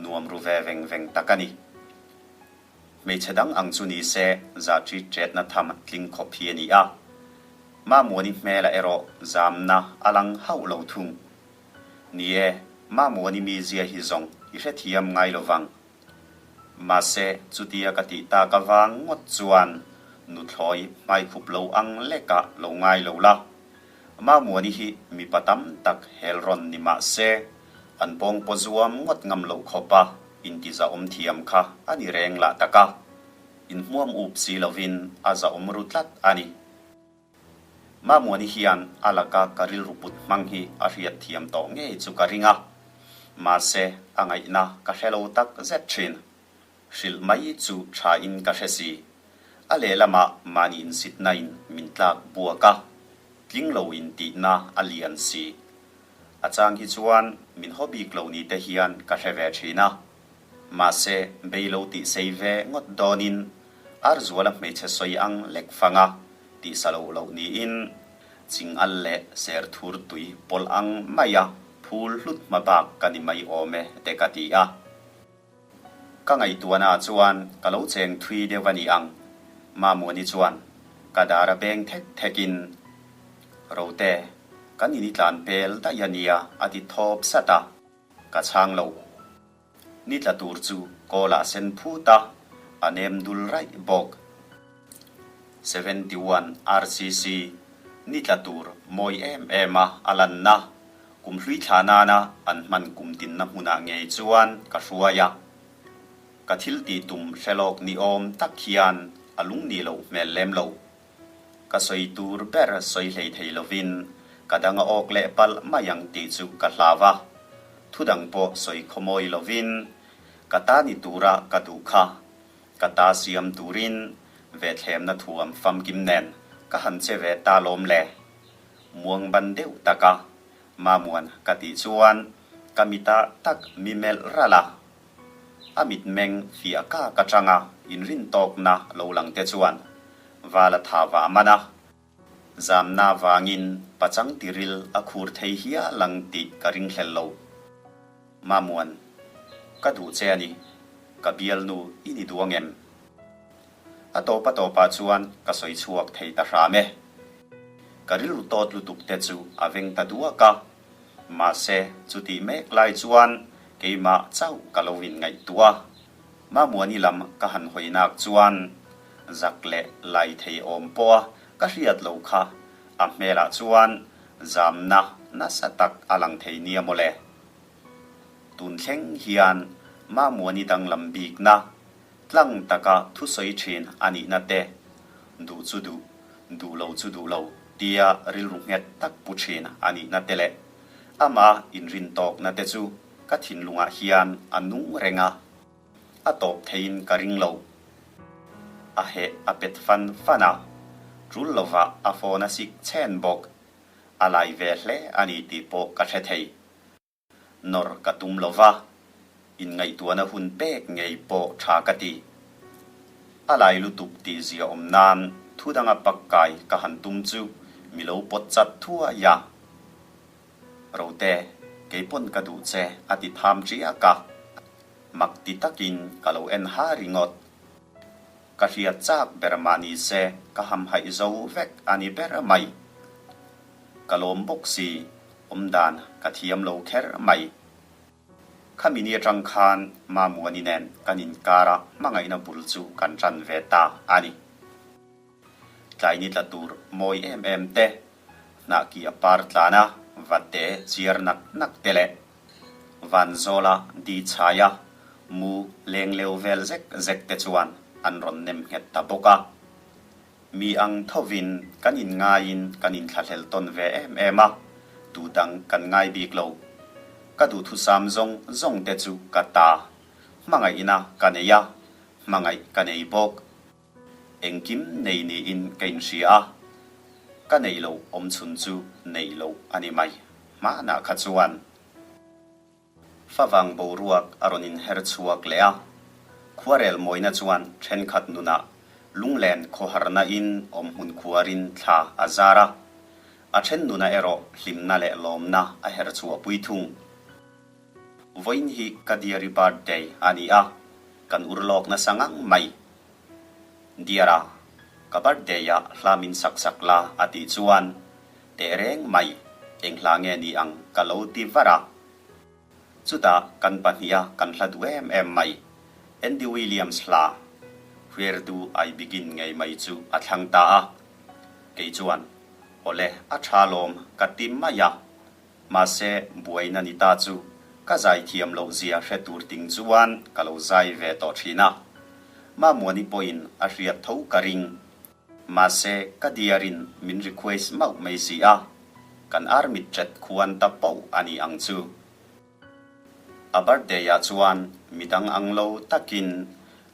nuam ru ve veng veng tak a ni. Hmeichhe dang ang chu ni se zah ṭit ṭetna tham tling khawp hi a ni a. Mamuani hmelah erawh zamna a lang hauh lo thung. Ni e, Mamuani mizia hi zawng i hrethiam ngai lo vang. Mahse, chutia ka tih tak avang ngawt chuan nuthlawi hmaikhup lo ang lekah lo ngai lo la. Mamuani hi mipa tam tak hel rawn ni mah se, an pawngpaw zuam ngawt ngam loh khawpa intizahawm thiam kha a ni reng lah tak a, inhmuam up si lovin a zahawm ru tlat a ni. Mamuani hian a laka ka rilru put hmang hi a hriat thiam tawh ngei chu ka ring a, mahse a ngaihna ka hre lo tak zet thin. Hrilh mai chu tha in ka hre si. A lehlamah mahni insitna in min tlak buak a, tling lo in tihna a lian si. A chang hi chuan min haw bik lo ni te hian ka hre ve thin a. Mahse bei lo tih sei ve ngawt dawnin Arzuala hmeichhe sawi ang lek fang a tih sa loh loh niin Chingal leh Serthur tui pawlh ang maia phul hlut hma bak ka ni mai awm e te ka ti a. Ka ngaihtuahna chuan ka lo cheng thui deuh a ni ang, Mamuani chuan ka dar a beng thek thekin, Rote, kan in i tlan pel daih a nia a ti thawp sat a, ka chhang lo. Ni tla tur chu kawl ah sen phut a, a nem dul raih bawk. 71 RCC, Ni tla tur mawi em em a a lanna, kum hlui thla nana an hman kum tinna hmunah ngei chuan ka hruai a. Ka thil tih tum hre lawk ni awm tak hian a lung nih loh hmel lem lo. Ka sawi tur ber sawi hlei thei lovin ka dang a awk leh palh mai ang tih chu ka hlau a. Thu dang pawh sawi khawmawi lovin ka ta ni tura ka duh kha ka ta siam turin ve thlemna thuam famkim nen ka han che ve ta lawm le. Muang ban deuh taka Mamuan ka tih chuan ka mitah tak mi melh ralh a. A mitmeng fiah kak atanga inrin tawkna lo lang te chuan val a tha vah man a. Zamna vangin pachang tiril a khur thei hial ang tih ka ringhlel lo. Mamuan, ka duh che a ni. Ka bialnu i ni duh angem? A tawp a tawpah chuan ka sawi chhuak thei ta hram e. Ka rilru tawt lutuk te chu a veng ta duak a. Mahse, chutih mek lai chuan keimah chauh ka lo inngaihtuah a. Mamuani lam ka han hawi nak chuan zak leh lai thei awm pawha ka hriat lo kha a hmelah chuan zamna nasa tak a lang thei nia mawle. Tun thleng hian Mamuani danglam bikna Tlang taka thusawi thin a nihna te, duh chu duh, duh lo chu duh lo tia rilru nghet tak pu thin a nihna te leh amah inrintawkna te chu ka thinlungah hian a nung reng a, a tawp theiin ka ring lo. A heh a pet fan fan a, tul lovah a phone a sik chhen bawk. A lai ve hle a ni tih pawh ka hre thei. Nawr ka tum lo va, inngaihtuahna hun pek ngei pawh tha ka ti. A lai lutuk tih zia awm nan thu danga pak kai ka han tum chu mi lo pawt chat thuai a. Rote, keipawn ka duh che a ti tham ṭiak a. Mak ti takin ka lo en ha ringawt. Ka hriat chak ber mah ni se ka hamhaih zo vek a ni ber mai. Ka lawm bawk si, awmdan ka thiam lo kher mai. Khami ni atang khan Mamuani nen kan inkara hmangaihna bul chu kan tan ve ta a ni. Tlai ni tla tur mawi em em te, hnahki a par tlan a, vate chiar nak nak te leh Vanzawla di chhaia mu leng leu vel zek zek te chuan an rawn nem nghet ta bawk a. Mi ang thovin kan inngaiin kan inthlahlel tawn ve em em a, tu dang kan ngai bik lo. Ka duhthusam zawng zawng te chu ka ta, hmangaihna ka nei a, hmangaih ka nei bawk. Engkim nei niin ka inhria a, ka neih loh awm chhun chu neih loh a ni mai. Hmanah kha chuan favang boruak a rawn inher chhuak leh a, khuarel mawina chuan thenkhat nunah lunglen khawharna in awm hmun khuarin thla a zar a, a then nunah erawh hlimna leh lawmna a her chhuahpui thung. Vawiin hi ka diary birthday a ni a, kan ur lawk nasa ngang mai. Dear-a, ka birthday ah hla min sak sak la a tih chuan teh reng mai, eng hla nge ni ang ka lo ti var a. Chutah kan pahniha kan hla duh em em mai, Andy Williams hla Where Do I Begin ngei mai chu a thlang ta a. Kei chuan, Awle, a tha lawm ka ti mai a. Mahse, buaina ni ta chu ka zai thiam loh zia hre tur ting chuan ka lo zai ve tawh thin a. Mamuani pawhin a hriat tho ka ring. Mahse, ka diarin min request mauh mai si a, kan armit chet khuan ta poh a ni ang chu. A birthday ah chuan midang ang lo takin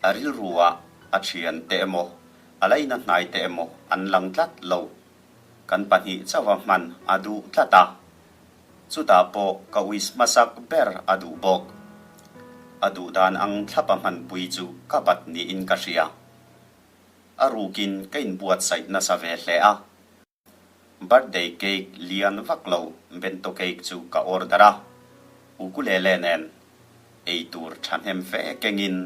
a rilru ah a thian te emaw, a laina hnai te emaw an lang tlat lo. Kan pahnih chauha hman a duh tlat a, chutah pawh ka wish hmasak ber a duh bawk. A duh dan ang thlapa hmanpui chu ka bat niin ka hria. A rukin ka inbuatsaih nasa ve hle a. Birthday cake lian vak lo bento cake chu ka order a, ukulele nen ei tur thahnem fe kengin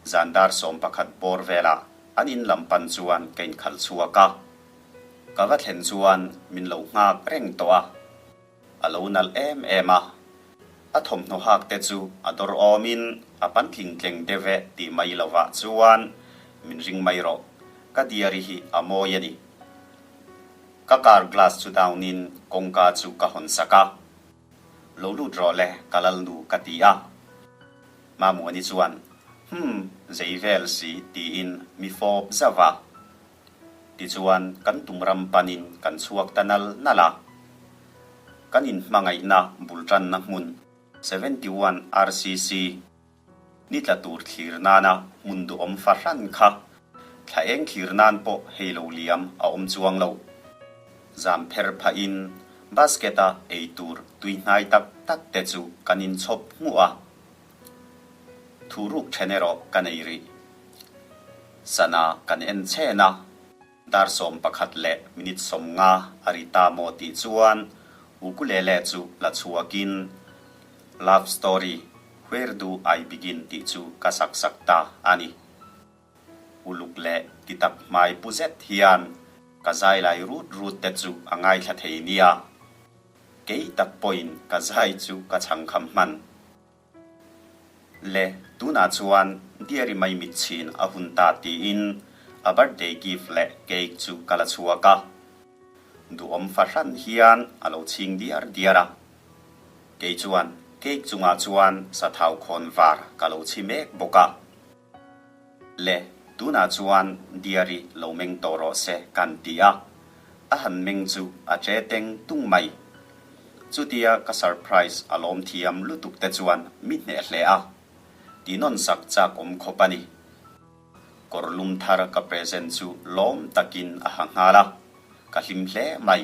zan dar 11 bawr velah an in lam pan chuan ka inkhalh chhuak a. Ka va thlen chuan min lo nghak reng tawh a, a lo nalh em em a. A thawmhnaw hak te chu a dawr awmin a pantling tleng deuh e tih mai lovah chuan min ring mai rawh, ka diary hi a mawi a ni. Ka car glass chu down in kawngka chu ka hawn sak a, Lo lut rawh le ka lal nu ka ti a. Mamuani chuan, Humm, zei vel si tiin mi fawp zauh a. Tichuan, kan tum ram panin kan chhuak ta nal nal a. Kan inhmangaihna bul tanna hmun 71 RCC ni tla tur thlir nana hmun duhawm fahran kha thla eng thlir nan pawh hei lo liam a awm chuang lo. Zam pher phahin basket-a ei tur tui hnai tak tak te chu kan inchhawp hmuh a. Thu ruk then erawh ka nei rih. Sana kan en chhen a, dar 11 leh minute 50 a ri ta maw tih chuan ukulele chu la chhuakin Love Story, Where Do I Begin tih chu ka sak sak ta a ni. Uluk leh ti tak hmai pu zet hian ka zai lai rut rut te chu a ngaithla thei nia. Kei tak pawhin ka zai chu ka chhangkham hman. Le, tunah chuan Diary mai mit chhin a hun ta tiin a birthday gift leh cake chu ka la chhuak a. Duhawm fahran hian a lo chhing diar diar a. Kei chuan cake chungah chuan sathau khawn var ka lo chhi mek bawk a. Le, tunah chuan Diary lo meng tawh rawh se kan ti a, a han meng chu a che teng tung mai. Chutia ka surprise a lawm thiam lutuk te chuan mi hneh hle a, ti nawn sak chak awm khawp a ni. Kawr lum thar ka present chu lawm takin a ha nghal a, ka hlim hle mai.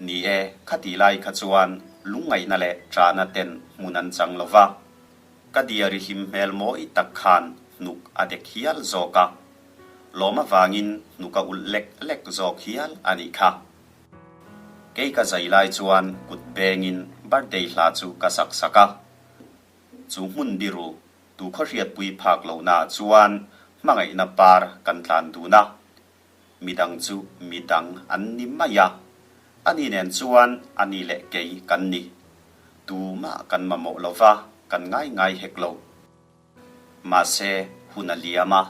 Ni e, khatih lai kha chuan lungngaihna leh ṭahna ten hmun an chang lo va, ka diary hlim hmel mawi tak khan hnuk a dek hial zawk a, lawm avangin hnuk a ulh lek lek zawk hial a nih kha. Kei ka zai lai chuan kut bengin birthday hla chu ka sak sak a, chu hmun biru tu khawhriatpui phak lohnaah chuan hmangaihna par kan tlan dun a. Midang chu midang an ni mai a, ani nen chuan ani leh kei kan ni. Tumah kan mamawh lo va, kan ngai ngai hek lo. Mahse, hun a liam a,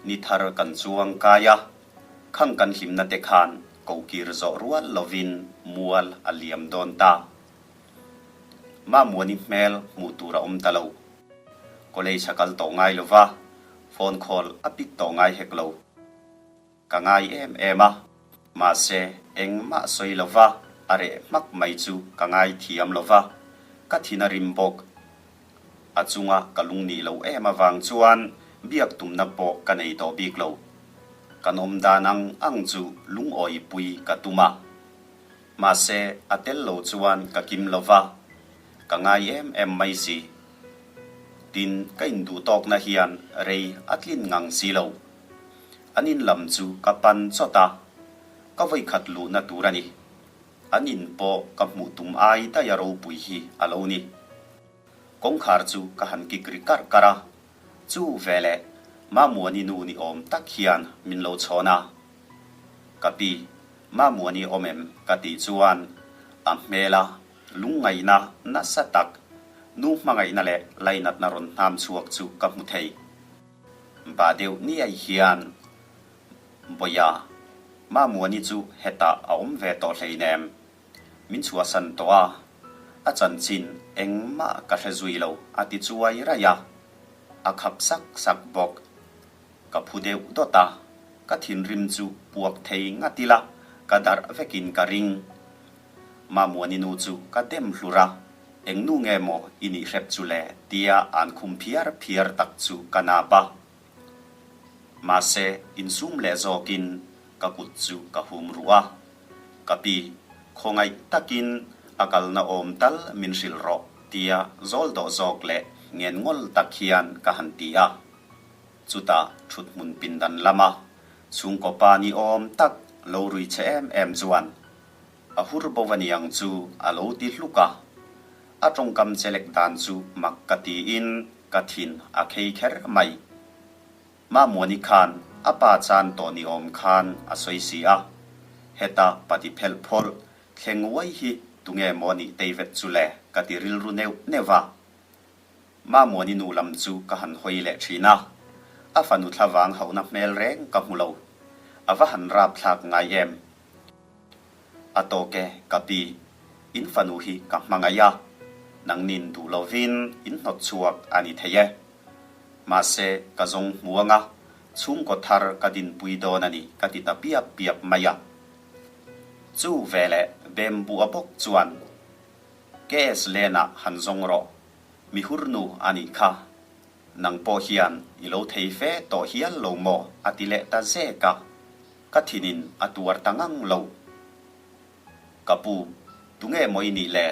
ni thar kan chuang kai a, khang kan hlimna te khan kokir zawh rual lovin mual a liam dawn ta. Mamuani hmel hmuh tur a awm ta lo. College a kal tawh ngai lo va, phone call a pick tawh ngai hek lo. Ka ngai em em a, mahse engmah sawi lo va a reh hmak mai chu ka ngai thiam lo va, ka thin a rim bawk. A chunga ka lung nih loh em avang chuan biak tumna pawh ka nei tawh bik lo. Kan awm dan ang ang chu lungawipui ka tum a. Mahse a tel lo chuan ka kim lo va, ka ngai em em mai si. Tin, ka induh tawkna hian rei a tlin ngang si lo. An in lam chu ka pan chawt a, ka vawikhat luhna tur a ni. An in pawh ka hmuh tum ai daih a ropui hi a lo ni. Kawngkhar chu ka han kik ri karh karh a, chu veleh Mamuani nu ni awm tak hian min lo chhawn a. Ka pi, Mamuani awm em? ka tih chuan a hmel a lungngaihna nasa tak, nu hmangaihna leh lainatna rawn hnam chhuak chu ka hmu thei. Ba deuh niai hian Bawia, Mamuani chu hetah a awm ve tawh hleinem. Min chhuahsan tawh a, a chanchin engmah ka hre zui lo a ti chuai raih a, a khap sak sak bawk. Ka phu deuh dawt a, ka thinrim chu puak thei ngat ila ka darh vekin ka ring. Mamuani nu chu ka dem hlur a, eng nu nge maw i nih hrep chu le tia an khum phiar phiar tak chu ka nap a. Mahse, insum leh zawkin ka kut chu ka hum ruh a. Ka pi, khawngaih takin a kalna awm tal min hrilh rawh tia zawl dawh zawk leh ngen ngawl tak hian ka han ti a. Chutah thuthmun pindan lama chhungkaw pa ni awm tak lo rui che em em chuan A hur bo a niang chu a lo ti hluk a. A tawngkam chelek dan chu mak ka tiin ka thin a khei kher mai. Mamuani khan a pa chan tawh ni awm khan a sawi si a. Heta pati phelh phawlh thleng uai hi tunge maw nih teivet chu le ka ti rilru neuh neuh a. Mamuani nu lam chu ka han hawi leh thin a. A fanu thlavang hauhna hmel reng ka hmu lo. A va han rapthlak ngai em. A tawk e, ka pi. In fanu hi ka hmangaih a, nangnin duh lovin in hnawt chhuak a ni thei e. Mahse, ka zawng hmuang a, chhungkaw thar ka dinpui dawn a ni ka ti ta piap piap mai a. Chu veleh bembuh a bawk chuan KS Lena han zawng rawh, mi hurnu a nih kha. Nang pawh hian i lo thei fe tawh hial lo maw a ti leh ta zek a. Ka thinin a tuar ta ngang lo. Ka pu, tunge maw i nih le?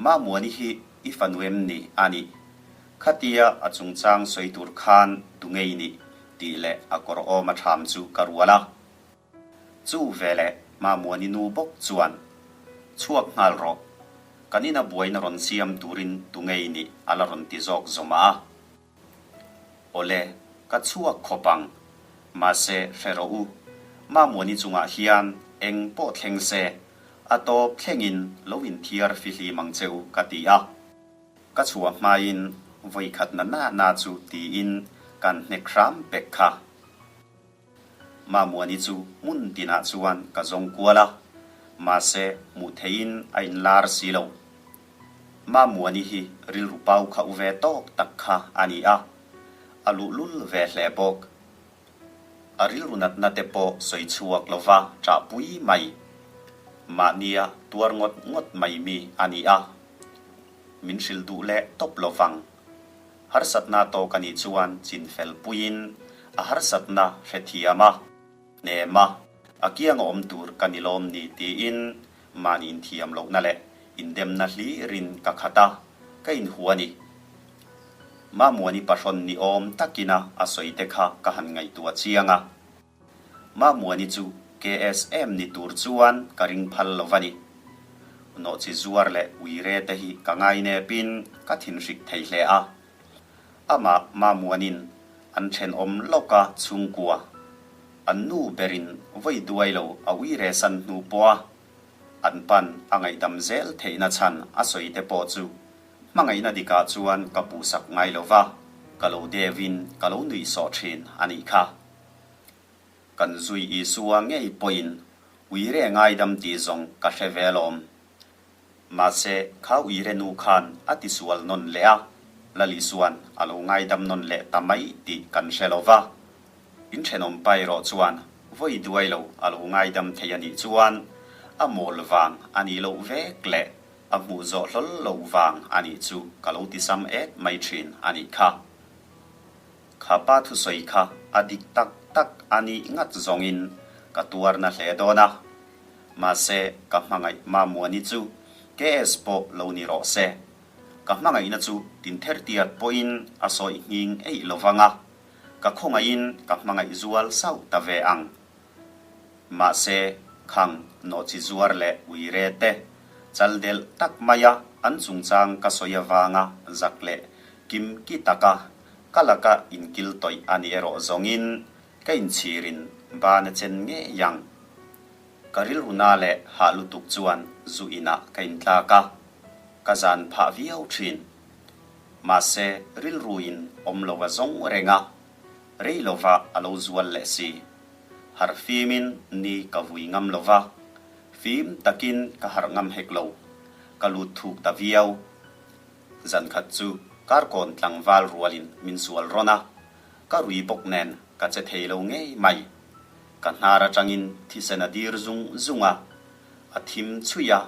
Mamuani hi i fanu em ni a nih? Khatia a chungchang sawi tur khan tunge i nih? tih leh a kawr awm a ṭham chu ka rual a. Chu veleh Mamuani nu bawk chuan, Chhuak nghal rawh, kan ina buaina rawn siam turin tunge i nih a la rawn ti zawk zawm a. Awle, ka chhuak khawp ang. Mahse, hre rawh u, Mamuani chungah hian eng pawh thleng se, a tawp thlengin lo inthiar fihlim ang che u ka ti a. Ka chhuah hmain vawikhatna na na chu tiin kan hnek hram pek kha. Mamuani chu hmun tinah chuan ka zawng kual a, mahse hmuh theihin a inlar si lo. Mamuani hi rilru pau kha u ve tawk tak kha a ni a, a luhlul ve hle bawk. A rilru natna te pawh sawi chhuak lova ṭahpui mai. Mahnia tuar ngawt ngawt mai mi a ni a, min hrilh duh leh tawp lovang. Harsatna tawk a nih chuan chinfel puiin a harsatna hrethiam a, hnem a, a kianga awm tur ka ni lawm ni tiin. Mahni inthiam lohna leh indemna hlirin ka khat a, ka inhua a ni. Mamuani pahrawn ni awm takina a sawi te kha ka han ngaihtuah chiang a. Mamuani chu KSM ni tur chuan ka ring phal lo va ni. Nawhchi zuar leh uire te hi ka ngainepin ka thinhrik thei hle a. Amah Mamuanin an thenawm lawka chhungkua an nu berin vawi duai lo a uire san hnu pawha an pan a ngaihdam zel theihna chhan a sawi te pawh chu hmangaihna dikah chuan ka puhsak ngai lo va, ka lo deuhin ka lo nuihsawh thin a nih kha. Kan zui Isua ngei pawhin uire ngaidam tih zawng ka hre ve alawm. Mahse, kha uire nu khan a tisual nawn leh a, Lalisuan a lo ngaidam nawn leh ta mai tih kan hre lo va. In thenawm pa erawh chuan vawi duai lo a lo ngaidam thei a nih chuan a mawl vang a nih loh vek leh a hmuh zawh hlawl loh vang a nih chu ka lo tisam et mai thin a nih kha. Kha pa thusawi kha a dik tak tak a nih ngat zawngin ka tuarna hle dawn a. Mahse, ka hmangaih Mamuani chu KS pawh lo ni rawh se. Ka hmangaihna chu tinthertiat pawhin a sawi nghing eih lo vang a, ka khawngaihin ka hmangaih zual sauh ta ve ang. Mahse, khang nawhchi zuar leh uire te chaldelh tak maia an chungchang ka sawi avanga zak leh kim ki taka ka laka inkil tawih a ni erawh zawngin ka inchhirin ban a chen ngei ang. Ka rilru na leh hah lutuk chuan zu inah ka intlak a, ka zan phah viau thin. Mahse, rilruin awm lo a zawng reng a, rei lova a lo zual leh si. Harh fimin ni ka vui ngam lo va, fim takin ka harh ngam hek lo. Ka lut thuk ta viau. Zan khat chu karkawn tlangval rualin min sual rawn a, ka rui bawk nen ka che thei lo ngei mai. Ka hnar atangin thisen a dir zung zung a, a thim chhuih a,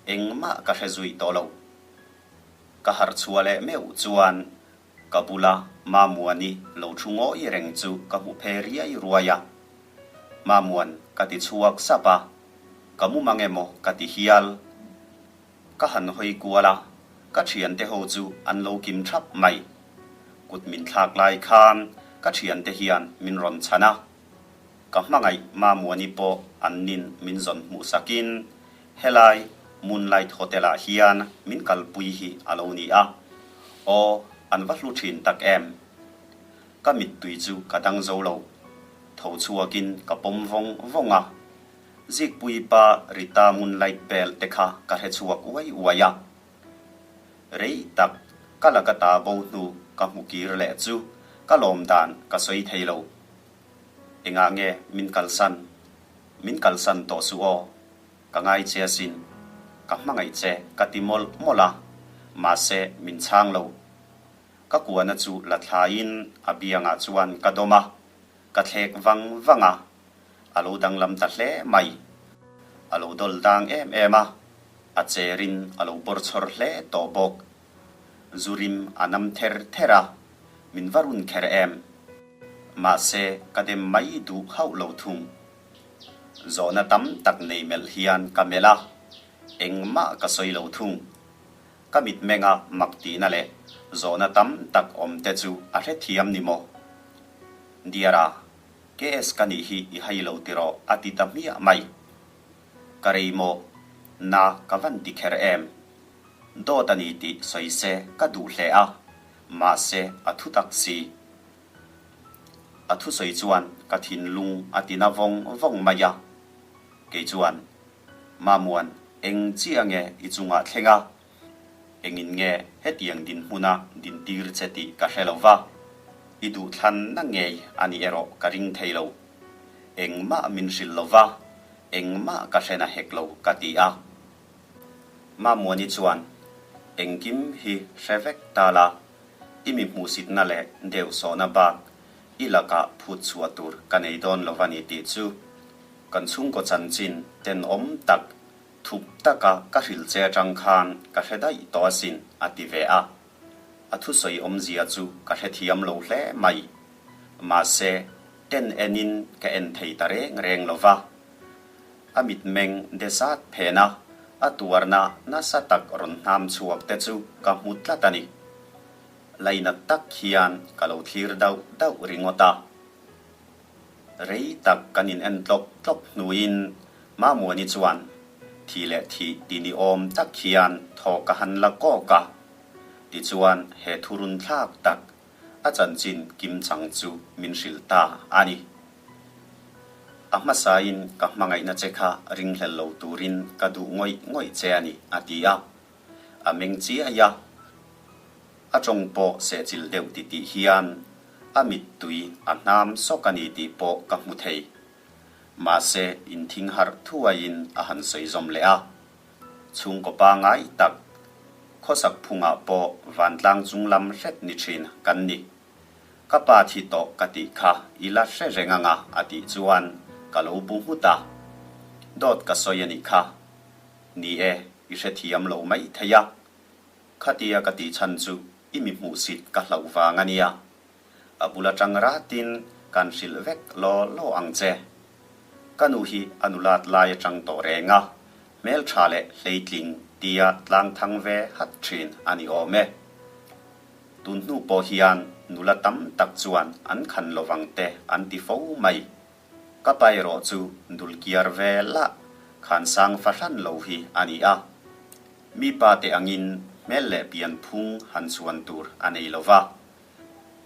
engmah ka hre zui tawh lo. Ka harh chhuah leh meuh chuan ka bula Mamuani lo thu ngawi reng chu ka hmu phe riai ruai a. Mamuan ka ti chhuak sap a, ka mu mang emaw ka ti hial. Ka han hawi kual a, ka thiante ho chu an lo kim thap mai. Kut min thlak lai khan ka thiante hian min rawn chhan a. Ka hmangaih Mamuani pawh an nin min zawn hmuh sakin helai Moonlight Hotel ah hian min kalpui hi a lo ni a. Aw, an va hlu thin tak em. Ka mittui chu ka dang zo lo. Tho chhuakin ka pawm vawng vawng a. Zikpui pa Rita Moonlight Bell te kha ka hre chhuak uai uai a. Rei tak ka laka ta bo hnu ka hmu kir leh chu ka lawm dan ka sawi thei lo. Engah nge min kalsan? Min kalsan tawh suh aw. Ka ngai che asin. Ka hmangaih che ka ti mawlh mawlh a, mahse min chhang lo. Ka kuahna chu la thlaiin a biangah chuan ka dawm a, ka thlek vang vang a, a lo danglam ta hle mai. A lo dawl dang em em a, a cherin a lo bawrchhawr hle tawh bawk. Zu rim a nam ther ther a, min va run kher em? Mahse, ka dem mai duh hauh lo thung. Zawhna tam tak nei melh hian ka melh a, engmah ka sawi lo thung. Ka mitmenga mak tihna leh zawhna tam tak awm te chu a hrethiam ni maw? Diara, KS ka nih hi i hai lo tiraw a ti ta hmiah mai. Ka rei maw? Na ka van ti kher em? Dawt a ni tih sawi se ka duh hle a, mahse a thu tak si. A thusawi chuan ka thinlung a tina vawng vawng mai a. Kei chuan, Mamuan, eng chiah nge i chungah thleng a? Engin nge hetiang dinhmuna dintir che tih ka hre lo va, i duhthlanna ngei a ni erawh ka ring thei lo. Engmah min hrilh lo va, engmah ka hrena hek lo ka ti a. Mamuani chuan, Engkim hi hre vek ta la, i mi hmuhsitna leh deuhsawhna bak i lakah phut chhuah tur ka nei dawn lo va ni tih chu kan chhungkaw chanchin tenawm tak Thup taka ka hrilh che atang khan ka hre daih tawh asin, a ti ve a. A thusawi awmzia chu ka hrethiam lo hle mai. Mahse, ten enin ka en thei ta reng reng lo va. A mitmeng de zat phen a. A tuarna nasa tak rawn hnam chhuak te chu ka hmu tlat a ni. Lainat tak hian ka lo thlir dauh dauh ringawt a. Rei tak kan in en tlawk tlawk hnuin Mamuani chuan thi leh thih ti ni awm tak hian thaw ka han la kawk a. Tichuan he thurun thlak tak a chanchin kimchang chu min hrilh ta a ni. A hmasain ka hmangaihna che kha ringhlel lo turin ka duh ngawih ngawih che a ni, a ti a. A meng chiai a. A tawng pawh sehchilh deuh titih hian a mittui a hnam sawk a ni tih pawh ka hmu thei. Mahse, inthing harh thuaiin a han sawi zawm leh a. Chhungkaw pangai tak, khawsak phungah pawh vantlang chung lam hret ni thin kan ni. Ka pa thi tawh ka tih kha i la hre reng anga a tih chuan ka lo bu nghut a. Dawt ka sawi a nih kha. Ni e, i hrethiam lo mai thei a. Khatia ka tih chhan chu i mi hmuhsit ka hlauh vang a nia. A bul atang ratin kan hrilh vek law law ang che. Ka nu hi a nulat lai atang tawh reng a, hmeltha leh hleitling tia tlang thang ve hat thin a ni awm e. Tun hnu pawh hian nula tam tak chuan an khan lovang te an ti fo mai. Ka pa erawh chu dulkiar ve lah khan sang fahran lo hi a ni a. Mi pa te angin hmel leh pian phung han chhuan tur a nei lo va.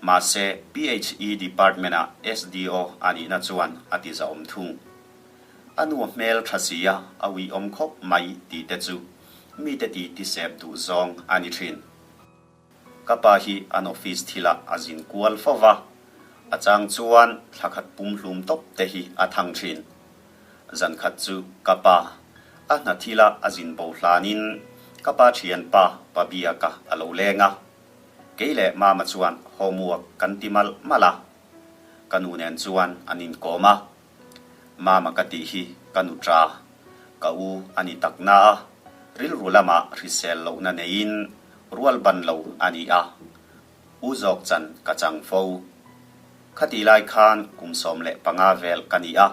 Mahse, PHE Department-ah SDO a nihna chuan a ti zahawm thung. A nu hmel tha sia a uiawm khawp mai tih te chu mite ti tisep duh zawng a ni thin. Ka pa hi an office thilah a zin kual fo va, a chang chuan thla khat pum hlum tawp te hi a thang thin. Zan khat chu ka pa a hna thilah a zin bo hlanin ka pa thianpa Pa Biaka a lo leng a. Kei leh Mama chuan homework kan ti malh malh a, ka nu nen chuan an inkawm a. Mama ka tih hi ka nu ṭa, ka u a ni tak na a, rilru lamah hrisel lohna neiin rual ban lo a ni a, u zawk chan ka chang fo. Khatih lai khan kum 15 vel ka ni a,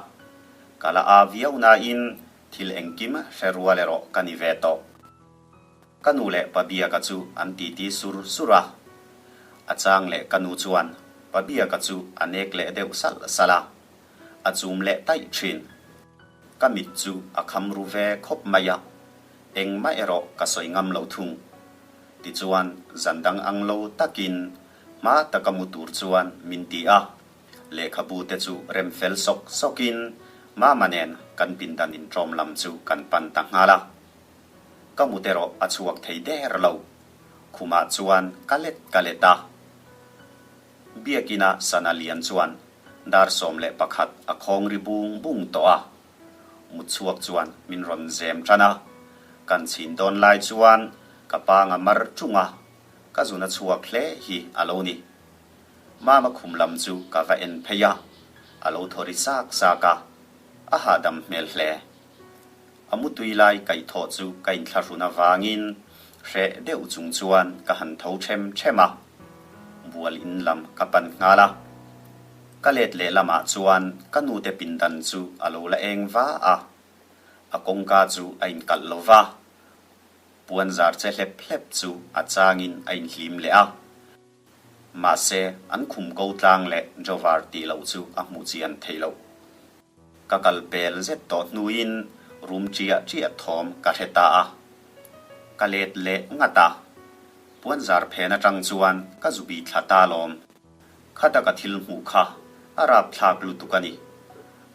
ka la a viau nain thil engkim hre rual erawh ka ni ve tawh. Ka nu leh Pa Biaka chu an titi sur sur a. A chang leh ka nu chuan Pa Biaka chu a nek leh deuh salh salh a, a chum leh taih thin. Ka mit chu a kham ru ve khawp mai a, engmah erawh ka sawi ngam lo thung. Tichuan zan dang ang lo takin hma taka mu tur chuan min ti a, lehkhabu te chu rem fel sawk sawkin Mama nen kan pindan inṭawm lam chu kan pan ta nghal a. Ka mut erawh a chhuak thei der lo. Khumah chuan ka let ka let a. Biakina sana lian chuan dar 11 a khawng ri bung bung tawh a. Mut chhuak chuan min rawn zem tan a. Kan chhin dawn lai chuan ka panga mar tung a, ka zun a chhuak hle hi a lo ni. Mama khum lam chu ka va en phei a, a lo thaw ri sak sak a, a hahdam hmel hle. A mutui lai kaihthawh chu ka inthlahrun avangin hreh deuh chung chuan ka han tho ṭhem ṭhem a, bual in lam ka pan nghal a. Ka let leh lamah chuan ka nute pindan chu a lo la eng va a, a kawngka chu a inkalh lo va, puan zar che hlep hlep chu a changin a inhlim leh a. Mahse, an khum ko tlang leh Jovar tih loh chu a hmuh chian theih loh. Ka kal pel zet tawh hnuin rum ṭiah ṭiah thawm ka hre ta a. Ka let leh ngat a. Puanzar phen aṭang chuan ka zubi thla ta lawm. Khata ka thil hmuh kha a rapthlak lutuk a ni.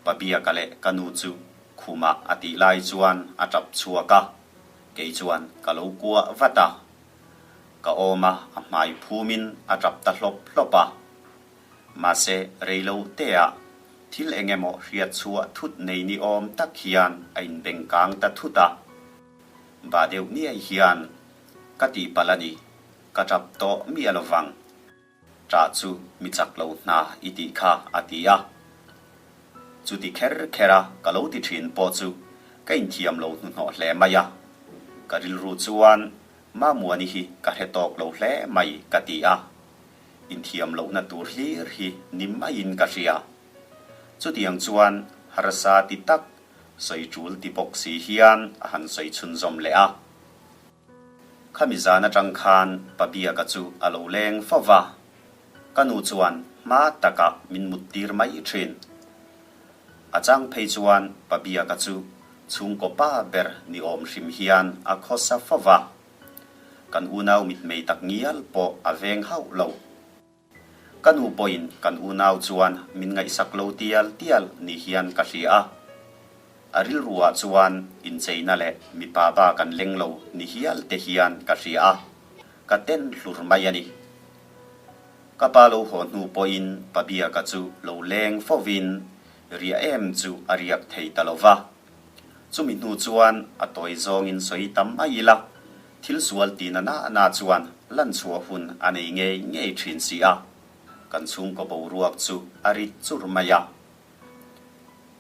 Pa Biaka leh ka nu chu khumah a tih lai chuan a ṭap chhuak a. Kei chuan ka lo kuah vat a. Ka awm a, a hmai phumin a ṭap ta hlawp hlawp a. Mahse, rei lo teah thil eng emaw hriat chhuah thut nei ni awm tak hian a inbeng kang ta thut a. Bah deuh niai hian ka tihpalh a ni, ka tap tawh miah lo vang. Ṭah chu mi chak lo hna i tih kha a ti a. Chuti kher kher a ka lo ti ṭhin pawh chu ka inthiam lo hnuhnawh hle mai a. Ka rilru chuan Mamuani hi ka hre tawk lo hle mai ka ti a. Inthiam lohna tur hlir hi ni maiin ka hria. Chutiang chuan harsa ti tak. Sawi ṭul ti bawk si hian a han sawi chhunzawm leh a. Khami zan aṭang khan Pa Biaka chu a lo leng fo va, ka nu chuan hma takah min muttir mai ṭhin. A chang phei chuan Pa Biaka chu chhungkaw pa ber ni awm hrim hian a khawsa fo va, kan unau mitmei tak ngial pawh a veng hauh lo. Ka nu pawhin kan unau chuan min ngaihsak lo tial tial ni hian ka hria a. A rilruah chuan incheina leh mipa ba kan leng lo ni hial te hian ka hria a, ka ten hlur mai a ni. Ka pa lo haw hnu pawhin pa Biaka chu lo leng fovin riah em chu a riak thei ta lo va. Chumi hnu chuan a tawi zawngin sawi tam mai ila, thil sual ti na na na chuan lan chhuah hun a nei ngei ngei thin si a, kan chhungkaw boruak chu a rit chur mai a.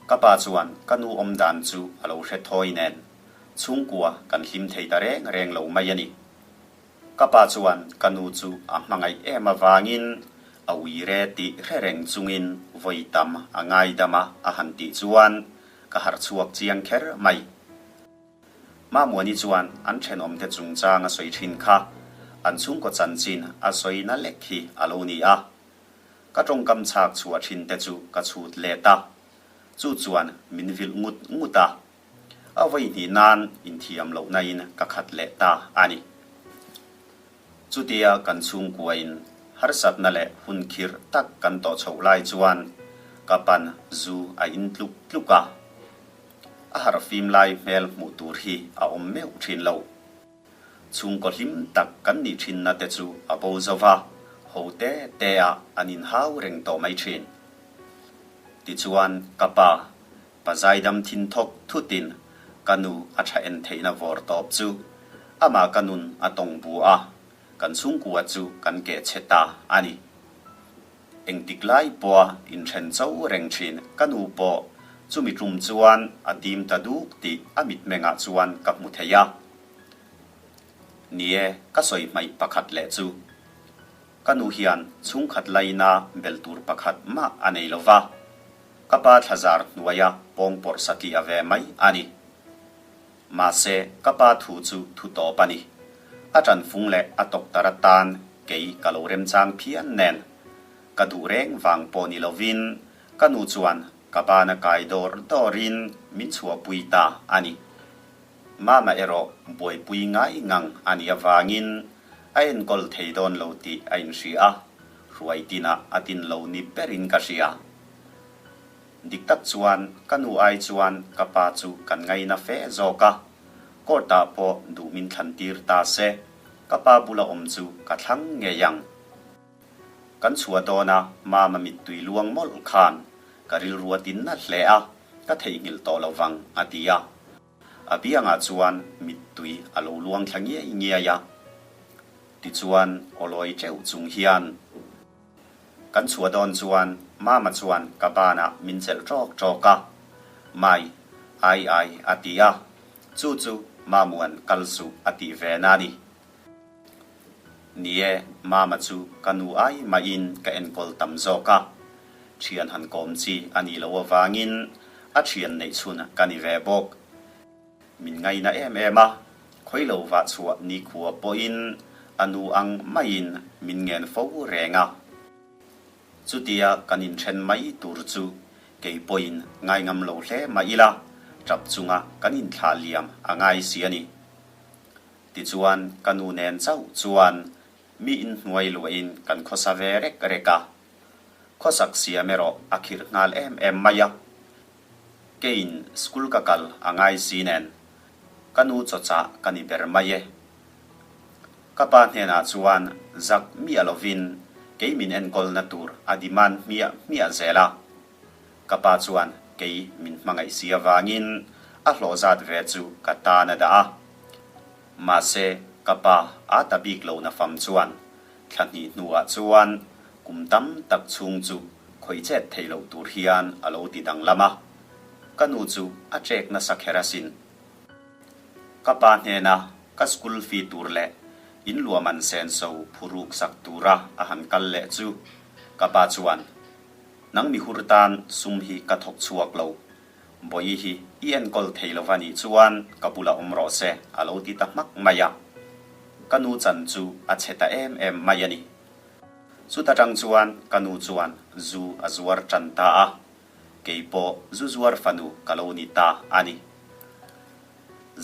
Ka pa chuan ka nu awm dan chu a lo hre thawi nen, chhungkua kan hlim thei ta reng reng lo mai a ni. Ka pa chuan ka nu chu a hmangaih em avangin a uire tih hre reng chungin vawi tam a ngaidam a a han tih chuan ka harh chhuak chiang kher mai. Mamuani chuan an thenawmte chungchang a sawi thin kha an chhungkaw chanchin a sawi na lek hi a lo ni a. Ka tawngkam chhak chhuah thin te chu ka chhut let a, chu chuan min vilh ngut ngut a. A vawi hnih nan inthiam lohna in ka khat leh ta a ni. Chutia kan chhungkuain harsatna leh hun khirh tak kan tawh chhoh lai chuan ka pan zu a in tluk tluk a. A harhfim lai hmel hmuh tur hi a awm meuh thin lo. Chhungkaw hlim tak kan nih thinna te chu a bo zo va, ho te te ah an inhau reng tawh mai thin. Tichuan ka pa Pa zaidam thin thawk thutin ka nu a tha en theihna vawr tawp chu amah ka nun a tawng bu a, kan chhungkua chu kan keh chhe ta a ni. Engtik lai pawha inthen cho reng thin ka nu pawh chumi tum chuan a tim ta duk tih a mitmengah chuan ka hmu thei a. Ni e, ka sawi hmaih pakhat leh chu. Ka nu hian chhungkhat laina bel tur pakhat mah a nei lo va. Ka pa thlazar hnuaia pawng pawrh satliah ve mai a ni. Mahse, ka pa thu chu thu tawp a ni. A ṭanfung leh a tawktar atan kei ka lo remchang phian nen. Ka duh reng vang pawh ni lovin ka nu chuan ka bana kai dawr dawrin min chhuahpui ta a ni. Mama erawh buaipui ngai ngang a nih avangin a enkawl thei dawn lo tih a inhria a, hruai tinah a tin lo ni berin ka hria. Dik tak chuan ka nu ai chuan ka pa chu kan ngaina fe zawk a, court ah pawh duh min thlan tir ta se, ka pa bula awm chu ka thlang ngei ang. Kan chhuah dawn a mama mittui luang mawlh khan ka rilru a tin na hle a, ka theihnghilh tawh lo vang a ti a. A biangah chuan mittui a lo luang thla ngiai ngiai a. Tichuan awlawi teuh chung hian. Kan chhuah dawn chuan Mama chuan ka banah min chelh ṭawk ṭawk a, Mai, ai ai a ti a, chu chu Mamuan kal suh a tih ve na ni. Ni e, Mama chu ka nu ai mahin ka enkawl tam zawk a, ṭhian han kawm chi a nih loh avangin a ṭhian neih chhun ka ni ve bawk. Min ngaina em em a, khawi lo vah chhuah nikhua pawhin a nu ang maiin min ngen fo reng a. Chutia kan inthen mai tur chu kei pawhin ngai ngam lo hle mah ila, tap chunga kan inthlah liam a ngai si a ni. Tichuan ka nu nen chauh chuan mi inhnuai luahin kan khawsa ve rek rek a. Khawsak siam erawh a khirh nghal em em mai a. Keiin school ka kal a ngai si nen ka nu chawchah ka ni ber mai e. Ka pa hnenah chuan zak miah lovin kei min enkawlna tur a demand hmiah hmiah zel a. Ka pa chuan kei min hmangaih si avangin a hlawh zat ve chu ka tan a dah a. Mahse ka pa a ta bik lo na fam chuan thla hnih hnuah chuan kum tam tak chhung chu khawih chet theih loh tur hian a lo ti danglam a, ka nu chu a ṭek nasa kher asin. Ka pa hnena ka school fee tur leh in luahman senso phuruk sak tura a han kal leh chu ka pa chuan, Nang mihur tan sum hi ka thawk chhuak lo. Bawihi hi i enkawl thei lova nih chuan ka bulah awm rawh se a lo ti ta hmak mai a. Ka nu chan chu a chhe ta em em mai a ni. Chuta tang chuan ka nu chuan zu a zuar tan ta a, kei pawh zu zuar fanu ka lo ni ta a ni.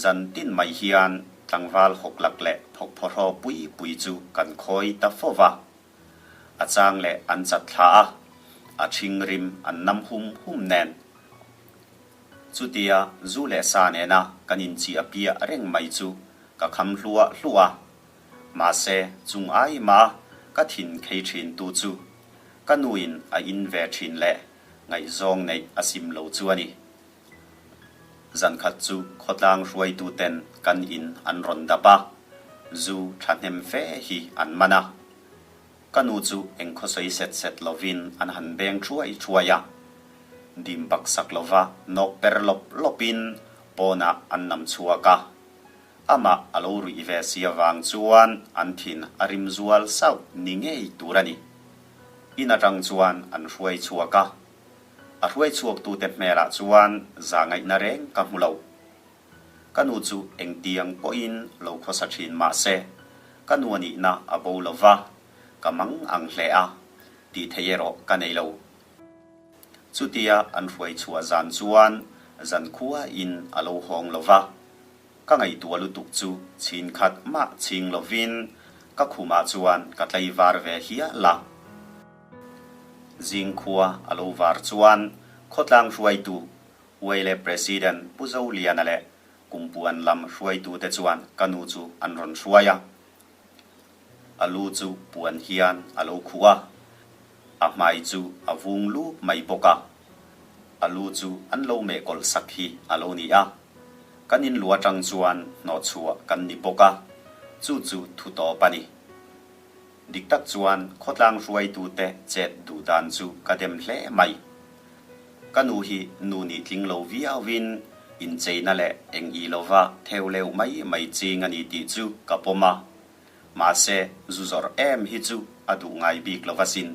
Zan tin mai hian tlangval hawklak leh phawkphawhraw pui pui chu kan khawi ta fo va. A chang leh an chat thla a, a ṭhing rim an nam hum hum nen. Chutia zu leh sa nena kan inchiah piah reng mai chu ka kham hluah hluah a. Mahse, chung ai mah ka thin khei thin tu chu ka nuin a in ve thin leh ngaihzawng neih a sim lo chu a ni. Zankhat chu khawtlang hruaitu ten kan in an rawn dap a, zu thahnem fe hi an man a. Ka nu chu eng khawsawi set set lovin an han beng thuai thuai a. Dim baksak lova nawk per lawp lawpin pawnah an nam chhuak a. Amah a lo ruih ve si avang chuan an thin a rim zual sauh ni ngei tur a ni. In atang chuan an hruai chhuak a. A hruai chhuaktute hmelah chuan za ngaihna reng ka hmu lo. Ka nu chu engtiang pawhin lo khawsa thin mah se, ka nu a nihna a bo lo va, ka mang ang hle a, tih theih erawh ka nei lo. Chutia an hruai chhuah zan chuan zankhuain a lo hawng lo va, ka ngaihtuah lutuk chu chhin khat mah chhing lovin ka khumah chuan ka tlaivar ve hial a. Zingkhua a lo var chuan khawtlang hruaitu Uaile President Pu Zoliana leh Kumpuan lam hruaitute chuan ka nu chu an rawn hruai a. A lu chu puan hian a lo khuh a, a hmai chu a vung lup mai bawk a. A lu chu an lo meh kawlh sak hi a lo ni a. Kan in lu atang chuan hnawhchhuah kan ni bawk a, chu chu thu tawp a ni. Dik tak chuan khawtlang hruaitute chet duh dan chu ka dem hle mai. Ka nu hi nu nih tling lo viauin incheina leh eng i lova theu leuh mai mai ching a ni tih chu ka pawm a. Mahse, zu zawrh em hi chu a duh ngai bik lova sin.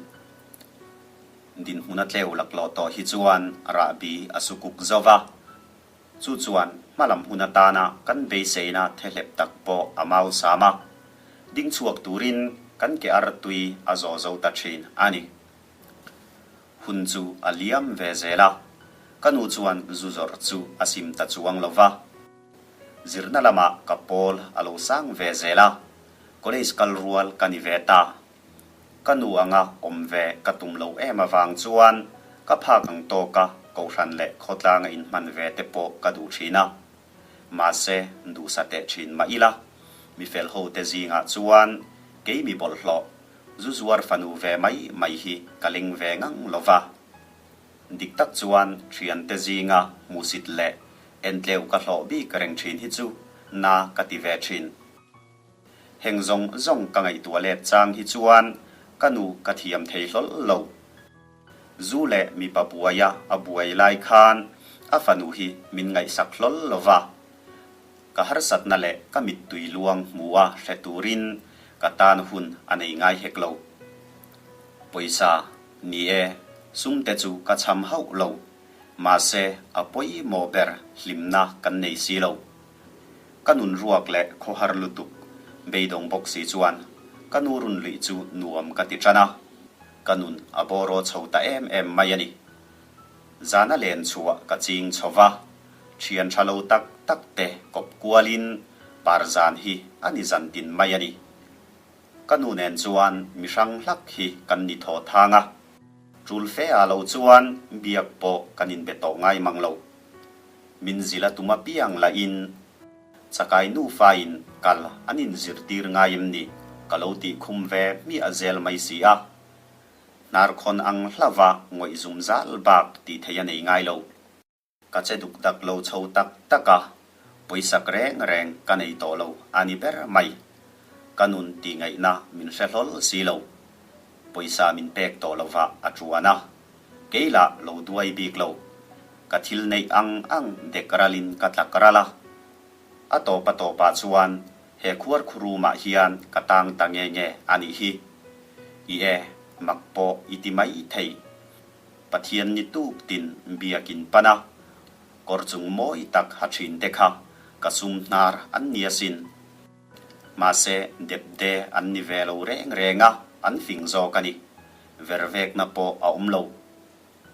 Dinhmun a tleu laklawh tawh hi chuan rahbi a su kuk zo va. Chu chuan hmalam hun atana kan beiseina thehlep tak pawh a mau sam a, ding chhuak turin kan ke ar tui a zawh zo ta thin a ni. Hun chu a liam ve zel a, ka nu chuan zu zawrh chu a sim ta chuang lo va. Zirna lamah ka pawl a lo sang ve zel a, college kal rual ka ni ve ta. Ka nu anga awm ve ka tum lo em avang chuan ka phak ang tawka kohhran leh khawtlanga inhman ve te pawh ka duh thin a. Mahse, duhsa teh thin mah ila, mi fel ho te zingah chuan kei mi bawlhhlawh, zu zuar fanu ve mai mai hi ka ling ve ngang lo va. Dik tak chuan thiante zinga hmuhsit leh entleu ka hlawh bik reng thin hi chu na ka ti ve thin. Heng zawng zawng ka ngaihtuah let chang hi chuan ka nu ka thiam thei hlawl lo. Zu leh mipa buaia a buai lai khan a fanu hi min ngaihsak hlawl lo va. Ka harsatna leh ka mittui luang hmua hre turin ka tan hun a nei ngai hek lo. Pawisa, ni e, sumte chu ka cham hauh lo. Mahse, a pawimawh ber hlimna kan nei si lo. Ka nun ruak leh khawhar lutuk beidawng bawk si chuan ka nu run luih chu nuam ka ti tan a, ka nun a bawraw chho ta em em mai a ni. Zana len chhuah ka ching chho va, thian tha lo tak tak te kawp kualin par zan hi a ni zan tin mai a ni. Ka nu nen chuan mi hrang hlak hi kan ni thaw thang a, tul fe ah lo chuan biak pawh kan inbe tawh ngai mang lo. Min zil a tum apiang lahin chakai nufa in kal an inzirtir ngai em ni ka lo tih khum ve hmiah zel mai si a. Hnarkhawn ang hlauva ngawih zum zal bak tih theih a nei ngai lo. Ka che duk dak lo chho tak tak a, pawisak reng reng ka nei tawh lo a ni ber mai. Ka nun tih ngaihna min hre hlawl si lo. Pawisa min pek tawh lova a tuan a. Kei lah lo duai bik lo. Ka thil neih ang ang dek ralin ka tlak ral a. A tawp a tawpah chuan he khuarkhurumah hian ka tang ta nge nge a nih hi. I e, mak pawh i ti mai thei. Pathian ni tuk tin biakin pan a. Kawr chung mawi tak ha thin te kha ka sum hnar an ni asin. Mahse, depde an ni ve lo reng reng a, an fing zawk a ni. Vervekna pawh a awm lo.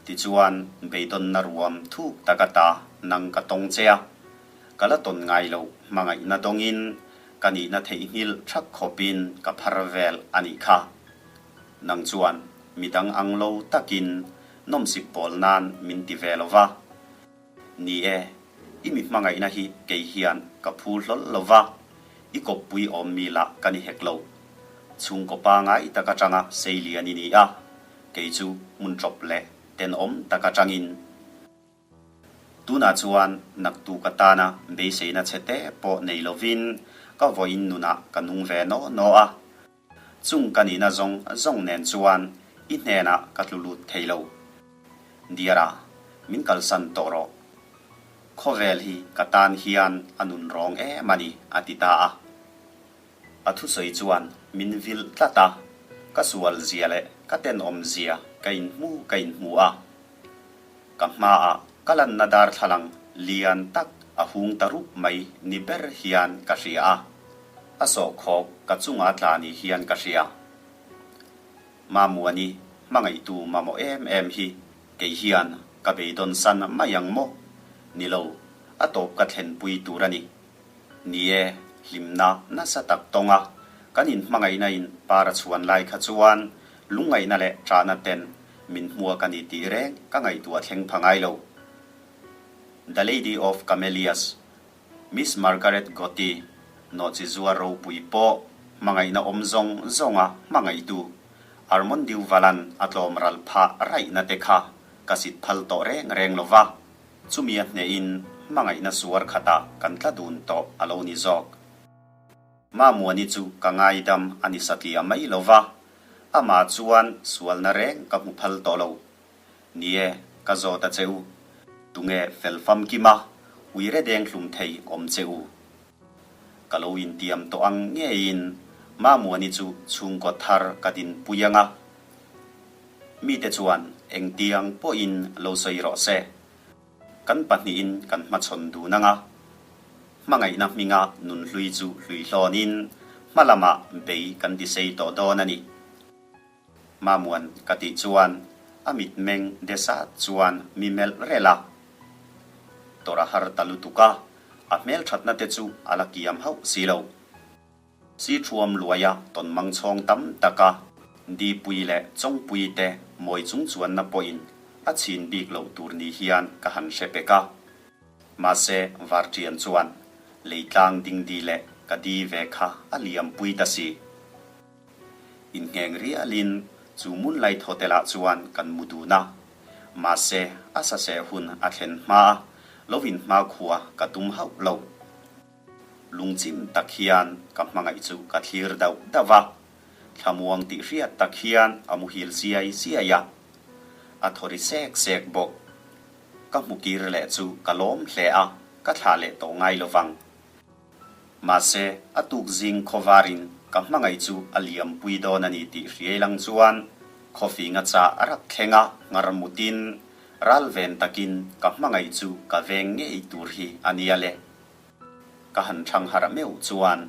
Tichuan, beidawnna ruam thuk tak ata nang ka tawng che a, ka la tawn ngai lo hmangaihna dawngin ka nihna theihnghilh thak khawpin ka phar vel a nih kha. Nang chuan midang ang lo takin nawmsip pawl nan min ti ve lo va. Ni e, i mi hmangaihna hi kei hian ka phu hlawl lo va, i kawppui awm mi lah ka ni hek lo. Chhungkaw pangai tak atanga seilian i ni a, kei chu hmun ṭawp leh tenawm tak atangin. Tunah chuan naktuk atana beiseina chhe te pawh nei lovin ka vawiin nunah ka nung ve naw naw a. Chung ka nihna zawng zawng nen chuan i hnenah ka tlu lut thei lo. Diara, min kalsan tawh rawh. Khawvel hi ka tan hian a nun rawng em a ni, a ti ta a. A thusawi chuan min vilh tlat a, ka sual zia leh ka tenawm zia ka inhmu ka inhmu a. Ka hmaah ka lanna darthlalang lian tak a hung ta rup mai ni ber hian ka hria a, a sawhkhawk ka chunga tla ni hian ka hria. Mamuani hmangaihtu mamawh em em hi kei hian ka beidawn san mai ang maw? Ni lo, a tawp ka thlenpui tur a ni. Ni e, hlimna nasa tak tawnga kan inhmangaihna in par a chhuan lai kha chuan lungngaihna leh ṭahna ten min hmuak a ni tih reng ka ngaihtuah thleng pha ngai lo. The Lady of Camellias, Miss Margaret Gotti, nawhchi zuar ropui pawh hmangaihna awm zawng zawnga hmangaihtu Armand Duval-a'n a tlawm ral phah raihna te kha ka sit phal tawh reng reng lo va. Chumi a hnehin hmangaihna suar khatah kan tla dun tawh a lo ni zawk. Mamuani chu ka ngaidam a ni satliah mai lo va, amah chuan sualna reng ka hmu phal tawh lo. Ni e, ka zawt a che u. Tunge fel famkim a, uire deng hlum thei awm che u. Ka lo intiam tawh ang ngeiin Mamuani chu chhungkaw thar ka dinpui ang a. Mite chuan engtiang pawhin lo sawi rawh se. Kan pahnihin kan hmachhawn dun ang a. Hmangaihna hminga nunhlui chu hluihlawnin hma lamah bei kan tisei tawh dawn a ni. Mamuan ka tih chuan a mitmeng de sat chuan mi melh rel a. Tawrh a har ta lutuk a, a hmelthatna te chu a la kiam hauh si lo. Si thuam luaia tawn mang chhawng tam taka Dipui leh Chawngpui te mawi chung chuanna pawhin a chhin bik loh tur ni hian ka han hre pek a. Mahse Varṭian chuan leitlang dingdi leh ka di ve kha a liampui ta si. Inngheng rialin chu Moonlight Hotel-ah chuan kan mu dun a. Mahse, a saseh hun a thlen hma a, lo inhmakhua ka tum hauh lo. Lungchim tak hian ka hmangaih chu ka thlir dauh dauh a, thlamuang tih hriat tak hian a muhil siai siai a. A thaw ri sek sek bawk. Ka hmu kir leh chu ka lawm hle a, ka thlah leh tawh ngai lo vang. Mahse, a tuk zing khawvarin ka hmangaih chu a liampui dawn a ni tih hriai lang chuan khawfinga chah a rak thleng a, nghar mutin ral ven takin ka hmangaih chu ka veng ngei tur hi a nia le. Ka han thang harh meuh chuan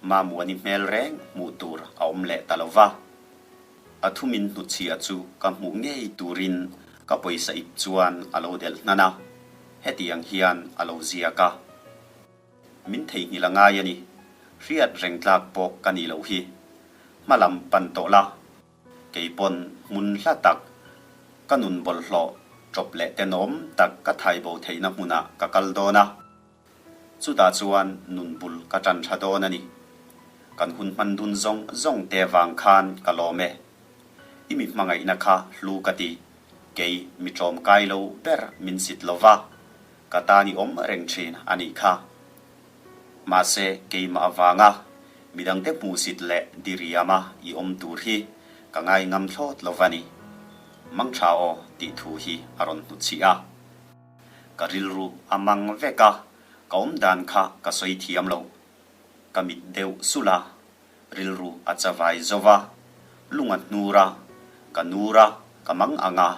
Mamuani hmel reng hmuh tur a awm leh ta lo va. A thumin hnutchhiah chu ka hmuh ngei turin ka pawisa ip chuan a lo delh hnan a, hetiang hian a lo ziak a. Min theihnghilh a ngai a ni. Hriat reng tlak pawh ka nih loh hi. Hma lam pan tawh la. Kei pawn hmun hla tak, ka nun bawlhhlawh, ṭawp leh tenawm tak ka thai bo theihna hmunah ka kal dawn a. Chutah chuan nun bul ka ṭan ṭha dawn a ni. Kan hun hman dun zawng zawng te vang khan ka lawm e. I mi hmangaihna kha hlu ka ti. Kei mi ṭawmkai lo ber min sit lo va. Ka tan i awm reng thin a nih kha. Mahse, keimah avanga midangte hmuhsit leh diriama i awm tur hi ka ngai ngam thlawt lo va ni. Mangtha aw tih thu hi a rawn hnutchhih a. Ka rilru a mang vek a, ka awm dan kha ka sawi thiam lo. Ka mit deuh sulh a, rilru a chavai zo va, lung a hnur a, ka nur a, ka mang ang a.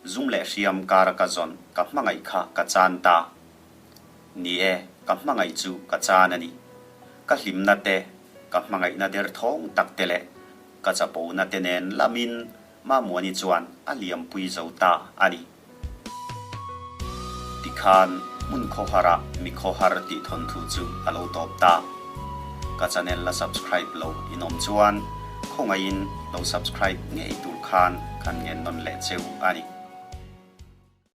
Zum leh hriam kara ka zawn ka hmangaih kha ka chan ta. Ni e, ka hmangaih chu ka chan a ni. Ka hlimna te, ka hmangaihna derthawng tak te leh ka chapona te nen lamin Mamuani chuan a liampui zo ta a ni. Tikhan hmun khawhar ah mi khawhar tih thawnthu chu a lo tawp ta. Ka channel la subscribe lo in awm chuan khawngaihin lo subscribe ngei tur khan kan ngen nawn leh cheu a ni.